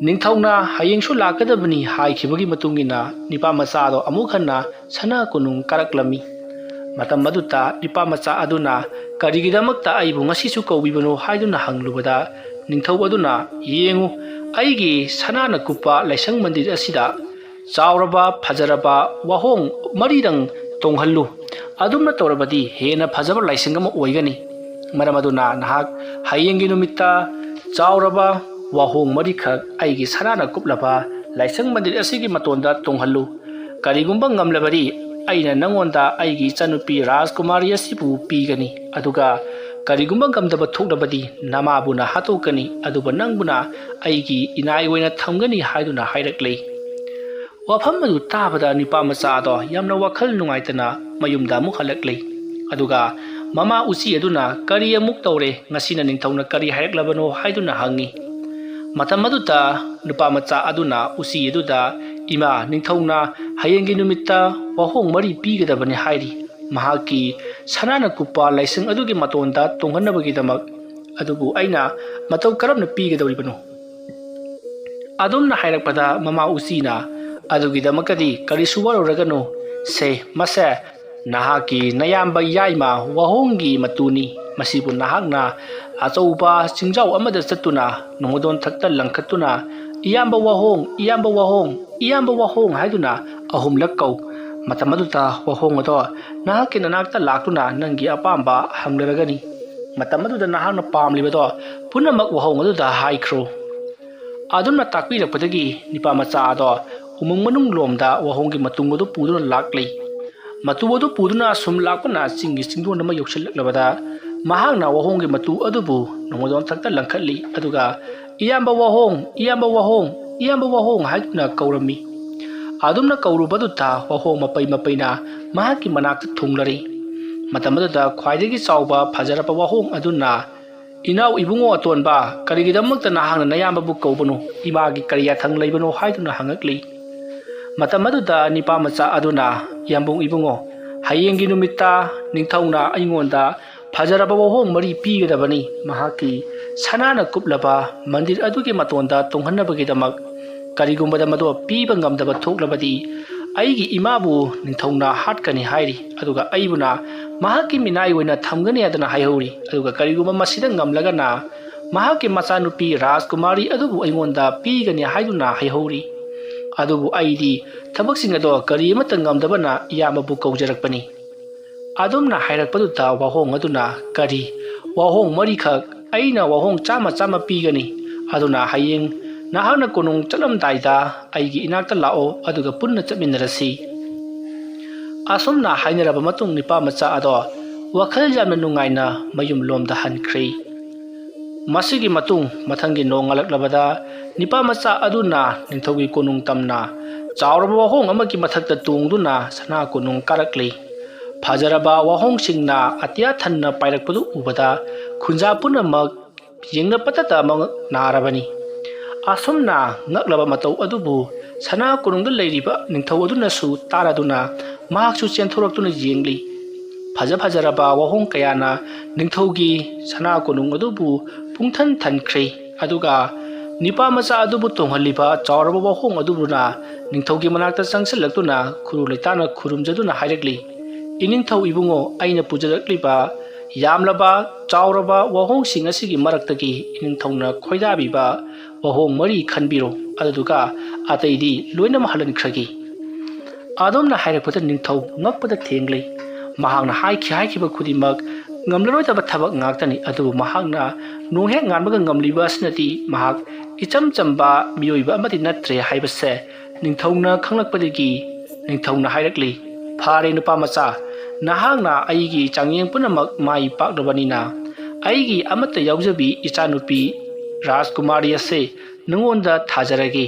ꯅꯤꯡꯊꯧꯅ ꯍꯌꯦꯡꯁꯨ ꯂꯥꯛꯀꯗꯕꯅꯤ ꯍꯥꯏꯈꯤꯕꯒꯤ ꯃꯇꯨꯡ ꯏꯟꯅ ꯅꯤꯄꯥ ꯃꯆꯥ ꯑꯗꯣ ꯑꯃꯨꯛ ꯍꯟꯅ ꯁꯅꯥ ꯀꯣꯅꯨꯡ ꯀꯥꯔꯛꯂꯝꯃꯤ꯫ ꯃꯇꯝ ꯑꯗꯨꯗ ꯅꯤꯄꯥ ꯃꯆꯥ ꯑꯗꯨꯅ "ꯀꯔꯤꯒꯤꯗꯃꯛꯇ ꯑꯩꯕꯨ ꯉꯁꯤꯁꯨ ꯀꯧꯕꯤꯕꯅꯣ?" ꯍꯥꯏꯗꯨꯅ ꯍꯪꯂꯨꯕꯗ, ꯅꯤꯡꯊꯧ ꯑꯗꯨꯅ, "ꯌꯦꯡꯉꯨ, ꯑꯩꯒꯤ ꯁꯅꯥꯅ ꯀꯨꯞꯄ ꯂꯥꯏꯁꯪ ꯃꯟꯗꯤꯔ ꯑꯁꯤꯗ ꯆꯥꯎꯔꯕ ꯐꯖꯔꯕ ꯋꯥꯍꯣꯡ ꯃꯔꯤꯗꯪ ꯇꯣꯡꯍꯜꯂꯨ꯫ ꯑꯗꯨꯝꯅ ꯇꯧꯔꯕꯗꯤ ꯍꯦꯟꯅ ꯐꯖꯕ ꯂꯥꯏꯁꯪ ꯑꯃ ꯑꯣꯏꯒꯅꯤ꯫ ꯃꯔꯝ ꯑꯗꯨꯅ ꯅꯍꯥꯛ ꯍꯌꯦꯡꯒꯤ ꯅꯨꯃꯤꯠꯇ ꯆꯥꯎꯔꯕ ꯋꯥꯍꯣꯡ ꯃꯔꯤꯈꯛ ꯑꯩꯒꯤ ꯁꯅꯥꯅ ꯀꯨꯞꯂꯕ ꯂꯥꯏꯁꯪ ꯃꯟꯗꯤꯔ ꯑꯁꯤꯒꯤ ꯃꯇꯣꯟꯗ ꯇꯣꯡꯍꯜꯂꯨ꯫ ꯀꯔꯤꯒꯨꯝꯕ ꯉꯝꯂꯕꯗꯤ ꯑꯩꯅ ꯅꯪꯉꯣꯟꯗ ꯑꯩꯒꯤ ꯏꯆꯟꯅꯨꯄꯤ ꯔꯥꯖꯀꯨꯃꯥꯔꯤ ꯑꯁꯤꯕꯨ ꯄꯤꯒꯅꯤ꯫ ꯑꯗꯨꯒ ꯀꯔꯤꯒꯨꯝꯕ ꯉꯝꯗꯕ ꯊꯣꯛꯂꯕꯗꯤ ꯅꯃꯥꯕꯨꯅ ꯍꯥꯠꯇꯣꯛꯀꯅꯤ, ꯑꯗꯨꯕꯨ ꯅꯪꯕꯨꯅ ꯑꯩꯒꯤ ꯏꯅꯥꯏ ꯑꯣꯏꯅ ꯊꯝꯒꯅꯤ" ꯍꯥꯏꯗꯨꯅ ꯍꯥꯏꯔꯛꯂꯦ꯫ ꯋꯥꯐꯝ ꯑꯗꯨ ꯇꯥꯕꯗ ꯅꯨꯄꯥ ꯃꯆꯥ ꯑꯗꯣ ꯌꯥꯝꯅ ꯋꯥꯈꯜ ꯅꯨꯡꯉꯥꯏꯇꯅ ꯃꯌꯨꯝꯗ ꯑꯃꯨꯛ ꯍꯜꯂꯛꯂꯦ꯫ ꯑꯗꯨꯒ ꯃꯃꯥ ꯎꯆꯤ ꯑꯗꯨꯅ "ꯀꯔꯤ ꯑꯃꯨꯛ ꯇꯧꯔꯦ? ꯉꯁꯤꯅ ꯅꯤꯡꯊꯧꯅ ꯀꯔꯤ ꯍꯥꯏꯔꯛꯂꯕꯅꯣ?" ꯍꯥꯏꯗꯨꯅ ꯍꯪꯉꯤ꯫ ꯃꯇꯝ ꯑꯗꯨꯗ ꯅꯨꯄꯥ ꯃꯆꯥ ꯑꯗꯨꯅ ꯎꯆꯤ ꯑꯗꯨꯗ, "ꯏꯃꯥ, ꯅꯤꯡꯊꯧꯅ ꯍꯌꯦꯡꯒꯤ ꯅꯨꯃꯤꯠꯇ ꯋꯥꯍꯣꯡ ꯃꯔꯤ ꯄꯤꯒꯗꯕꯅꯤ ꯍꯥꯏꯔꯤ, ꯃꯍꯥꯛꯀꯤ ꯁꯅꯥꯅ ꯀꯨꯞꯄ ꯂꯥꯏꯁꯪ ꯑꯗꯨꯒꯤ ꯃꯇꯣꯟꯗ ꯇꯣꯡꯍꯟꯅꯕꯒꯤꯗꯃꯛ꯫ ꯑꯗꯨꯕꯨ ꯑꯩꯅ ꯃꯇꯧ ꯀꯔꯝꯅ ꯄꯤꯒꯗꯧꯔꯤꯕꯅꯣ?" ꯑꯗꯨꯝꯅ ꯍꯥꯏꯔꯛꯄꯗ ꯃꯃꯥ ꯎꯆꯤꯅ, "ꯑꯗꯨꯒꯤꯗꯃꯛꯇꯗꯤ ꯀꯔꯤꯁꯨ ꯋꯥꯔꯨꯔꯒꯅꯨ꯫ ꯁꯦ, ꯃꯁꯦ ꯅꯍꯥꯛꯀꯤ ꯅꯌꯥꯝꯕ ꯌꯥꯏꯃ ꯋꯥꯍꯣꯡꯒꯤ ꯃꯇꯨꯅꯤ꯫ ꯃꯁꯤꯕꯨ ꯅꯍꯥꯛꯅ ꯑꯆꯧꯕ ꯆꯤꯡꯖꯥꯎ ꯑꯃꯗ ꯆꯠꯇꯨꯅ ꯅꯣꯡꯃꯗꯣꯟ ꯊꯛꯇ ꯂꯪꯈꯠꯇꯨꯅ 'ꯏꯌꯥꯝꯕ ꯋꯥꯍꯣꯡ, ꯏꯌꯥꯝꯕ ꯋꯥꯍꯣꯡ, ꯏꯌꯥꯝꯕ ꯋꯥꯍꯣꯡ' ꯍꯥꯏꯗꯨꯅ ꯑꯍꯨꯝꯂꯛ ꯀꯧ꯫ ꯃꯇꯝ ꯑꯗꯨꯗ ꯋꯥꯍꯣꯡ ꯑꯗꯣ ꯅꯍꯥꯛꯀꯤ ꯅꯅꯥꯛꯇ ꯂꯥꯛꯇꯨꯅ ꯅꯪꯒꯤ ꯑꯄꯥꯝꯕ ꯍꯪꯂꯔꯒꯅꯤ꯫ ꯃꯇꯝ ꯑꯗꯨꯗ ꯅꯍꯥꯛꯅ ꯄꯥꯝꯂꯤꯕꯗꯣ ꯄꯨꯝꯅꯃꯛ ꯋꯥꯍꯣꯡ ꯑꯗꯨꯗ ꯍꯥꯏꯈ꯭ꯔꯣ꯫ ꯑꯗꯨꯝꯅ ꯇꯥꯛꯄꯤꯔꯛꯄꯗꯒꯤ ꯅꯤꯄꯥ ꯃꯆꯥ ꯑꯗꯣ ꯎꯃꯪ ꯃꯅꯨꯡ ꯂꯣꯝꯗ ꯋꯥꯍꯣꯡꯒꯤ ꯃꯇꯨꯡ ꯑꯗꯨ ꯄꯨꯗꯨꯅ ꯂꯥꯛꯂꯤ꯫ ꯃꯇꯨ ꯑꯗꯨ ꯄꯨꯗꯨꯅ ꯁꯨꯝ ꯂꯥꯛꯄꯅ ꯆꯤꯡꯒꯤ ꯆꯤꯡꯗꯣꯟ ꯑꯃ ꯌꯧꯁꯤꯜꯂꯛꯂꯕꯗ ꯃꯍꯥꯛꯅ ꯋꯥꯍꯣꯡꯒꯤ ꯃꯇꯨ ꯑꯗꯨꯕꯨ ꯅꯣꯡꯃꯩ ꯃꯊꯛꯇ ꯂꯪꯈꯠꯂꯤ, ꯑꯗꯨꯒ "ꯏꯌꯥꯝꯕ ꯋꯥꯍꯣꯡ, ꯏꯌꯥꯝꯕ ꯋꯥꯍꯣꯡ, ꯏꯌꯥꯝꯕ ꯋꯥꯍꯣꯡ" ꯍꯥꯏꯗꯨꯅ ꯀꯧꯔꯝꯃꯤ꯫ ꯑꯗꯨꯝꯅ ꯀꯧꯔꯨꯕꯗꯨꯗ ꯋꯥꯍꯣꯡ ꯃꯄꯩ ꯃꯄꯩꯅ ꯃꯍꯥꯛꯀꯤ ꯃꯅꯥꯛꯇ ꯊꯨꯡꯂꯔꯤ꯫ ꯃꯇꯝ ꯑꯗꯨꯗ ꯈ꯭ꯋꯥꯏꯗꯒꯤ ꯆꯥꯎꯕ ꯐꯖꯔꯕ ꯋꯥꯍꯣꯡ ꯑꯗꯨꯅ, "ꯏꯅꯥꯎ ꯏꯕꯨꯡꯉꯣ ꯑꯇꯣꯟꯕ, ꯀꯔꯤꯒꯤꯗꯃꯛꯇ ꯅꯍꯥꯛꯅ ꯅꯌꯥꯝꯕꯕꯨ ꯀꯧꯕꯅꯣ? ꯏꯃꯥꯒꯤ ꯀꯔꯤ ꯌꯥꯊꯪ ꯂꯩꯕꯅꯣ?" ꯍꯥꯏꯗꯨꯅ ꯍꯪꯉꯛꯂꯤ꯫ ꯃꯇꯝ ꯑꯗꯨꯗ ꯅꯤꯄꯥ ꯃꯆꯥ ꯑꯗꯨꯅ, "ꯌꯥꯝꯕꯨꯡ ꯏꯕꯨꯡꯉꯣ, ꯍꯌꯦꯡꯒꯤ ꯅꯨꯃꯤꯠꯇ ꯅꯤꯡꯊꯧꯅ ꯑꯩꯉꯣꯟꯗ ꯐꯖꯔꯕ ꯋꯥꯍꯣꯡ ꯃꯔꯤ ꯄꯤꯒꯗꯕꯅꯤ꯫ ꯃꯍꯥꯛꯀꯤ ꯁꯅꯥꯅ ꯀꯨꯞꯂꯕ ꯃꯟꯗꯤꯔ ꯑꯗꯨꯒꯤ ꯃꯇꯣꯟꯗ ꯇꯣꯡꯍꯟꯅꯕꯒꯤꯗꯃꯛ꯫ ꯀꯔꯤꯒꯨꯝꯕꯗ ꯃꯗꯨ ꯄꯤꯕ ꯉꯝꯗꯕ ꯊꯣꯛꯂꯕꯗꯤ, ꯑꯩꯒꯤ ꯏꯃꯥꯕꯨ ꯅꯤꯡꯊꯧꯅ ꯍꯥꯠꯀꯅꯤ ꯍꯥꯏꯔꯤ, ꯑꯗꯨꯒ ꯑꯩꯕꯨꯅ ꯃꯍꯥꯛꯀꯤ ꯃꯤꯅꯥꯏ ꯑꯣꯏꯅ ꯊꯝꯒꯅꯤ ꯍꯥꯏꯗꯨꯅ ꯍꯥꯏꯍꯧꯔꯤ꯫ ꯑꯗꯨꯒ ꯀꯔꯤꯒꯨꯝꯕ ꯃꯁꯤꯗ ꯉꯝꯂꯒꯅ ꯃꯍꯥꯛꯀꯤ ꯃꯆꯥꯅꯨꯄꯤ ꯔꯥꯖꯀꯨꯃꯥꯔꯤ ꯑꯗꯨꯕꯨ ꯑꯩꯉꯣꯟꯗ ꯄꯤꯒꯅꯤ ꯍꯥꯏꯗꯨꯅ ꯍꯥꯏꯍꯧꯔꯤ꯫ ꯑꯗꯨꯕꯨ ꯑꯩꯗꯤ ꯊꯕꯛꯁꯤꯡ ꯑꯗꯣ ꯀꯔꯤ ꯑꯃꯠꯇ ꯉꯝꯗꯕꯅ ꯏꯌꯥꯝꯕꯕꯨ ꯀꯧꯖꯔꯛꯄꯅꯤ"꯫ ꯑꯗꯨꯝꯅ ꯍꯥꯏꯔꯛꯄꯗꯨꯗ ꯋꯥꯍꯣꯡ ꯑꯗꯨꯅ, "ꯀꯔꯤ? ꯋꯥꯍꯣꯡ ꯃꯔꯤꯈꯛ? ꯑꯩꯅ ꯋꯥꯍꯣꯡ ꯆꯥꯝꯃ ꯆꯥꯝꯃ ꯄꯤꯒꯅꯤ꯫ ꯑꯗꯨꯅ ꯍꯌꯦꯡ ꯅꯍꯥꯛꯅ ꯀꯣꯅꯨꯡ ꯆꯠꯂꯝꯗꯥꯏꯗ ꯑꯩꯒꯤ ꯏꯅꯥꯛꯇ ꯂꯥꯛꯑꯣ, ꯑꯗꯨꯒ ꯄꯨꯟꯅ ꯆꯠꯃꯤꯟꯅꯔꯁꯤ"꯫ ꯑꯁꯨꯝꯅ ꯍꯥꯏꯅꯔꯕ ꯃꯇꯨꯡ ꯅꯤꯄꯥ ꯃꯆꯥ ꯑꯗꯣ ꯋꯥꯈꯜ ꯌꯥꯝꯅ ꯅꯨꯡꯉꯥꯏꯅ ꯃꯌꯨꯝ ꯂꯣꯝꯗ ꯍꯟꯈ꯭ꯔꯦ꯫ ꯃꯁꯤꯒꯤ ꯃꯇꯨꯡ ꯃꯊꯪꯒꯤ ꯅꯣꯡ ꯉꯥꯜꯂꯛꯂꯕꯗ ꯅꯤꯄꯥ ꯃꯆꯥ ꯑꯗꯨꯅ ꯅꯤꯡꯊꯧꯒꯤ ꯀꯣꯅꯨꯡ ꯇꯝꯅ ꯆꯥꯎꯔꯕ ꯋꯥꯍꯣꯡ ꯑꯃꯒꯤ ꯃꯊꯛꯇ ꯇꯣꯡꯗꯨꯅ ꯁꯅꯥ ꯀꯣꯅꯨꯡ ꯀꯥꯔꯛꯂꯤ꯫ ꯐꯖꯔꯕ ꯋꯥꯍꯣꯡꯁꯤꯡꯅ ꯑꯇꯤꯌꯥ ꯊꯟꯅ ꯄꯥꯏꯔꯛꯄꯗꯨ ꯎꯕꯗ ꯈꯨꯟꯖꯥ ꯄꯨꯝꯅꯃꯛ ꯌꯦꯡꯅ ꯄꯇꯠꯇ ꯑꯃ ꯅꯥꯔꯕꯅꯤ꯫ ꯑꯁꯨꯝꯅ ꯉꯛꯂꯕ ꯃꯇꯧ ꯑꯗꯨꯕꯨ ꯁꯅꯥ ꯀꯣꯅꯨꯡꯗ ꯂꯩꯔꯤꯕ ꯅꯤꯡꯊꯧ ꯑꯗꯨꯅꯁꯨ ꯇꯥꯔꯗꯨꯅ ꯃꯍꯥꯛꯁꯨ ꯆꯦꯟꯊꯣꯔꯛꯇꯨꯅ ꯌꯦꯡꯂꯤ꯫ ꯐꯖ ꯐꯖꯔꯕ ꯋꯥꯍꯣꯡ ꯀꯌꯥꯅ ꯅꯤꯡꯊꯧꯒꯤ ꯁꯅꯥ ꯀꯣꯅꯨꯡ ꯑꯗꯨꯕꯨ ꯄꯨꯡꯊꯟ ꯊꯟꯈ꯭ꯔꯦ꯫ ꯑꯗꯨꯒ ꯅꯤꯄꯥ ꯃꯆꯥ ꯑꯗꯨꯕꯨ ꯇꯣꯡꯍꯜꯂꯤꯕ ꯆꯥꯎꯔꯕ ꯋꯥꯍꯣꯡ ꯑꯗꯨꯕꯨꯅ ꯅꯤꯡꯊꯧꯒꯤ ꯃꯅꯥꯛꯇ ꯆꯪꯁꯤꯜꯂꯛꯇꯨꯅ ꯈꯨꯔꯨ ꯂꯩꯇꯥꯅ ꯈꯨꯔꯨꯝꯖꯗꯨꯅ ꯍꯥꯏꯔꯛꯂꯤ, "ꯏꯅꯤꯡꯊꯧ ꯏꯕꯨꯡꯉꯣ, ꯑꯩꯅ ꯄꯨꯖꯔꯛꯂꯤꯕ ꯌꯥꯝꯂꯕ ꯆꯥꯎꯔꯕ ꯋꯥꯍꯣꯡꯁꯤꯡ ꯑꯁꯤꯒꯤ ꯃꯔꯛꯇꯒꯤ ꯏꯅꯤꯡꯊꯧꯅ ꯈꯣꯏꯗꯥꯕꯤꯕ ꯋꯥꯍꯣꯡ ꯃꯔꯤ ꯈꯟꯕꯤꯔꯣ, ꯑꯗꯨꯗꯨꯒ ꯑꯇꯩꯗꯤ ꯂꯣꯏꯅꯃꯛ ꯍꯜꯍꯟꯈ꯭ꯔꯒꯦ"꯫ ꯑꯗꯣꯝꯅ ꯍꯥꯏꯔꯛꯄꯗ ꯅꯤꯡꯊꯧ ꯉꯛꯄꯗ ꯊꯦꯡꯂꯤ꯫ ꯃꯍꯥꯛꯅ ꯍꯥꯏꯈꯤ ꯍꯥꯏꯈꯤꯕ ꯈꯨꯗꯤꯡꯃꯛ ꯉꯝꯂꯔꯣꯏꯗꯕ ꯊꯕꯛ ꯉꯥꯛꯇꯅꯤ, ꯑꯗꯨꯕꯨ ꯃꯍꯥꯛꯅ ꯅꯣꯡ ꯍꯦꯛ ꯉꯥꯟꯕꯒ ꯉꯝꯂꯤꯕ ꯑꯁꯤꯅꯗꯤ ꯃꯍꯥꯛ ꯏꯆꯝ ꯆꯝꯕ ꯃꯤꯑꯣꯏꯕ ꯑꯃꯗꯤ ꯅꯠꯇ꯭ꯔꯦ ꯍꯥꯏꯕꯁꯦ ꯅꯤꯡꯊꯧꯅ ꯈꯪꯂꯛꯄꯗꯒꯤ ꯅꯤꯡꯊꯧꯅ ꯍꯥꯏꯔꯛꯂꯤ, "ꯐꯔꯦ ꯅꯨꯄꯥ ꯃꯆꯥ, ꯅꯍꯥꯛꯅ ꯑꯩꯒꯤ ꯆꯥꯡꯌꯦꯡ ꯄꯨꯝꯅꯃꯛ ꯃꯥꯏ ꯄꯥꯛꯂꯕꯅꯤꯅ ꯑꯩꯒꯤ ꯑꯃꯠꯇ ꯌꯥꯎꯖꯕꯤ ꯏꯆꯥꯅꯨꯄꯤ ꯔꯥꯖꯀꯨꯃꯥꯔꯤ ꯑꯁꯦ ꯅꯉꯣꯟꯗ ꯊꯥꯖꯔꯒꯦ꯫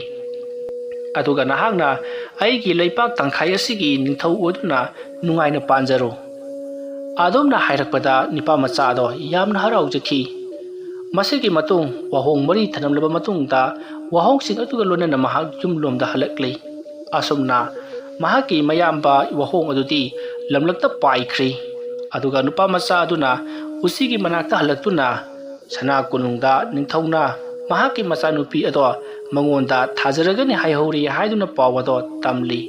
ꯑꯗꯨꯒ ꯅꯍꯥꯛꯅ ꯑꯩꯒꯤ ꯂꯩꯄꯥꯛ ꯇꯪꯈꯥꯏ ꯑꯁꯤꯒꯤ ꯅꯤꯡꯊꯧ ꯑꯣꯏꯗꯨꯅ ꯅꯨꯡꯉꯥꯏꯅ ꯄꯥꯟꯖꯔꯣ"꯫ ꯑꯗꯣꯝꯅ ꯍꯥꯏꯔꯛꯄꯗ ꯅꯨꯄꯥ ꯃꯆꯥ ꯑꯗꯣ ꯌꯥꯝꯅ ꯍꯔꯥꯎꯖꯈꯤ꯫ ꯃꯁꯤꯒꯤ ꯃꯇꯨꯡ ꯋꯥꯍꯣꯡ ꯃꯔꯤ ꯊꯅꯝꯂꯕ ꯃꯇꯨꯡꯗ ꯋꯥꯍꯣꯡꯁꯤꯡ ꯑꯗꯨꯒ ꯂꯣꯏꯅꯅ ꯃꯍꯥꯛ ꯌꯨꯝꯂꯣꯝꯗ ꯍꯜꯂꯛꯂꯤ꯫ ꯑꯁꯨꯝꯅ ꯃꯍꯥꯛꯀꯤ ꯃꯌꯥꯝꯕ ꯋꯥꯍꯣꯡ ꯑꯗꯨꯗꯤ ꯂꯝꯂꯛꯇ ꯄꯥꯏꯈ꯭ꯔꯤ꯫ ꯑꯗꯨꯒ ꯅꯨꯄꯥ ꯃꯆꯥ ꯑꯗꯨꯅ ꯎꯆꯤꯒꯤ ꯃꯅꯥꯛꯇ ꯍꯜꯂꯛꯇꯨꯅ ꯁꯅꯥ ꯀꯣꯅꯨꯡꯗ ꯅꯤꯡꯊꯧꯅ ꯃꯍꯥꯛꯀꯤ ꯃꯆꯥꯅꯨꯄꯤ ꯑꯗꯣ ꯃꯉꯣꯟꯗ ꯊꯥꯖꯔꯒꯅꯤ ꯍꯥꯏꯍꯧꯔꯤ ꯍꯥꯏꯗꯨꯅ ꯄꯥꯎ ꯑꯗꯣ ꯇꯝꯂꯤ꯫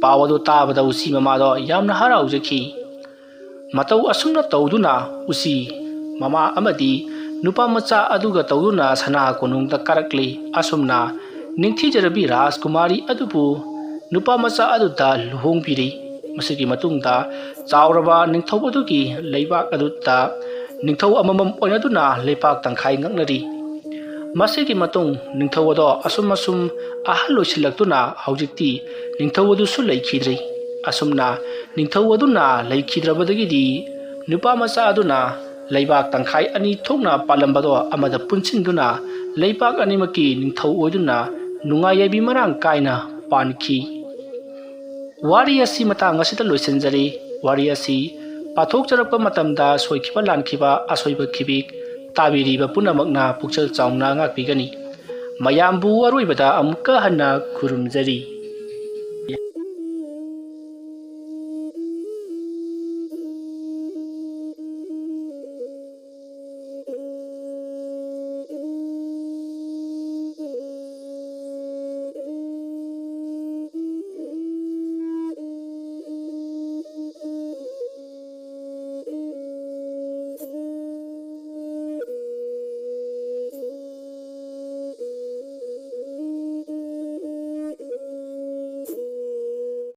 ꯄꯥꯎ ꯑꯗꯨ ꯇꯥꯕꯗ ꯎꯆꯤ ꯃꯃꯥꯗꯣ ꯌꯥꯝꯅ ꯍꯔꯥꯎꯖꯈꯤ꯫ ꯃꯇꯧ ꯑꯁꯨꯝꯅ ꯇꯧꯗꯨꯅ ꯎꯆꯤ ꯃꯃꯥ ꯑꯃꯗꯤ ꯅꯨꯄꯥ ꯃꯆꯥ ꯑꯗꯨꯒ ꯇꯧꯗꯨꯅ ꯁꯅꯥ ꯀꯣꯅꯨꯡꯗ ꯀꯥꯔꯛꯂꯤ꯫ ꯑꯁꯨꯝꯅ ꯅꯤꯡꯊꯤꯖꯔꯕꯤ ꯔꯥꯖꯀꯨꯃꯥꯔꯤ ꯑꯗꯨꯕꯨ ꯅꯨꯄꯥ ꯃꯆꯥ ꯑꯗꯨꯗ ꯂꯨꯍꯣꯡꯕꯤꯔꯤ꯫ ꯃꯁꯤꯒꯤ ꯃꯇꯨꯡꯗ ꯆꯥꯎꯔꯕ ꯅꯤꯡꯊꯧ ꯑꯗꯨꯒꯤ ꯂꯩꯕꯥꯛ ꯑꯗꯨꯗ ꯅꯤꯡꯊꯧ ꯑꯃꯃꯝ ꯑꯣꯏꯅꯗꯨꯅ ꯂꯩꯄꯥꯛ ꯇꯪꯈꯥꯏ ꯉꯥꯛꯅꯔꯤ꯫ ꯃꯁꯤꯒꯤ ꯃꯇꯨꯡ ꯅꯤꯡꯊꯧ ꯑꯗꯣ ꯑꯁꯨꯝ ꯑꯁꯨꯝ ꯑꯍꯜ ꯑꯣꯏꯁꯤꯜꯂꯛꯇꯨꯅ ꯍꯧꯖꯤꯛꯇꯤ ꯅꯤꯡꯊꯧ ꯑꯗꯨꯁꯨ ꯂꯩꯈꯤꯗ꯭ꯔꯤ꯫ ꯑꯁꯨꯝꯅ ꯅꯤꯡꯊꯧ ꯑꯗꯨꯅ ꯂꯩꯈꯤꯗ꯭ꯔꯕꯗꯒꯤꯗꯤ ꯅꯨꯄꯥ ꯃꯆꯥ ꯑꯗꯨꯅ ꯂꯩꯕꯥꯛ ꯇꯪꯈꯥꯏ ꯑꯅꯤ ꯊꯣꯛꯅ ꯄꯥꯜꯂꯝꯕꯗꯣ ꯑꯃꯗ ꯄꯨꯟꯁꯤꯟꯗꯨꯅ ꯂꯩꯕꯥꯛ ꯑꯅꯤꯃꯛꯀꯤ ꯅꯤꯡꯊꯧ ꯑꯣꯏꯗꯨꯅ ꯅꯨꯡꯉꯥꯏ ꯌꯥꯏꯕꯤ ꯃꯔꯥꯡ ꯀꯥꯏꯅ ꯄꯥꯟꯈꯤ꯫ ꯋꯥꯔꯤ ꯑꯁꯤ ꯃꯇꯥꯡ ꯑꯁꯤꯗ ꯂꯣꯏꯁꯤꯟꯖꯔꯤ꯫ ꯋꯥꯔꯤ ꯑꯁꯤ ꯄꯥꯊꯣꯛꯆꯔꯛꯄ ꯃꯇꯝꯗ ꯁꯣꯏꯈꯤꯕ ꯂꯥꯟꯈꯤꯕ ꯑꯁꯣꯏꯕ ꯈꯤꯕꯤꯛ ꯇꯥꯕꯤꯔꯤꯕ ꯄꯨꯝꯅꯃꯛꯅ ꯄꯨꯛꯆꯦꯜ ꯆꯥꯎꯅ ꯉꯥꯛꯄꯤꯒꯅꯤ꯫ ꯃꯌꯥꯝꯕꯨ ꯑꯔꯣꯏꯕꯗ ꯑꯃꯨꯛꯀ ꯍꯟꯅ ꯈꯨꯔꯨꯝꯖꯔꯤ꯫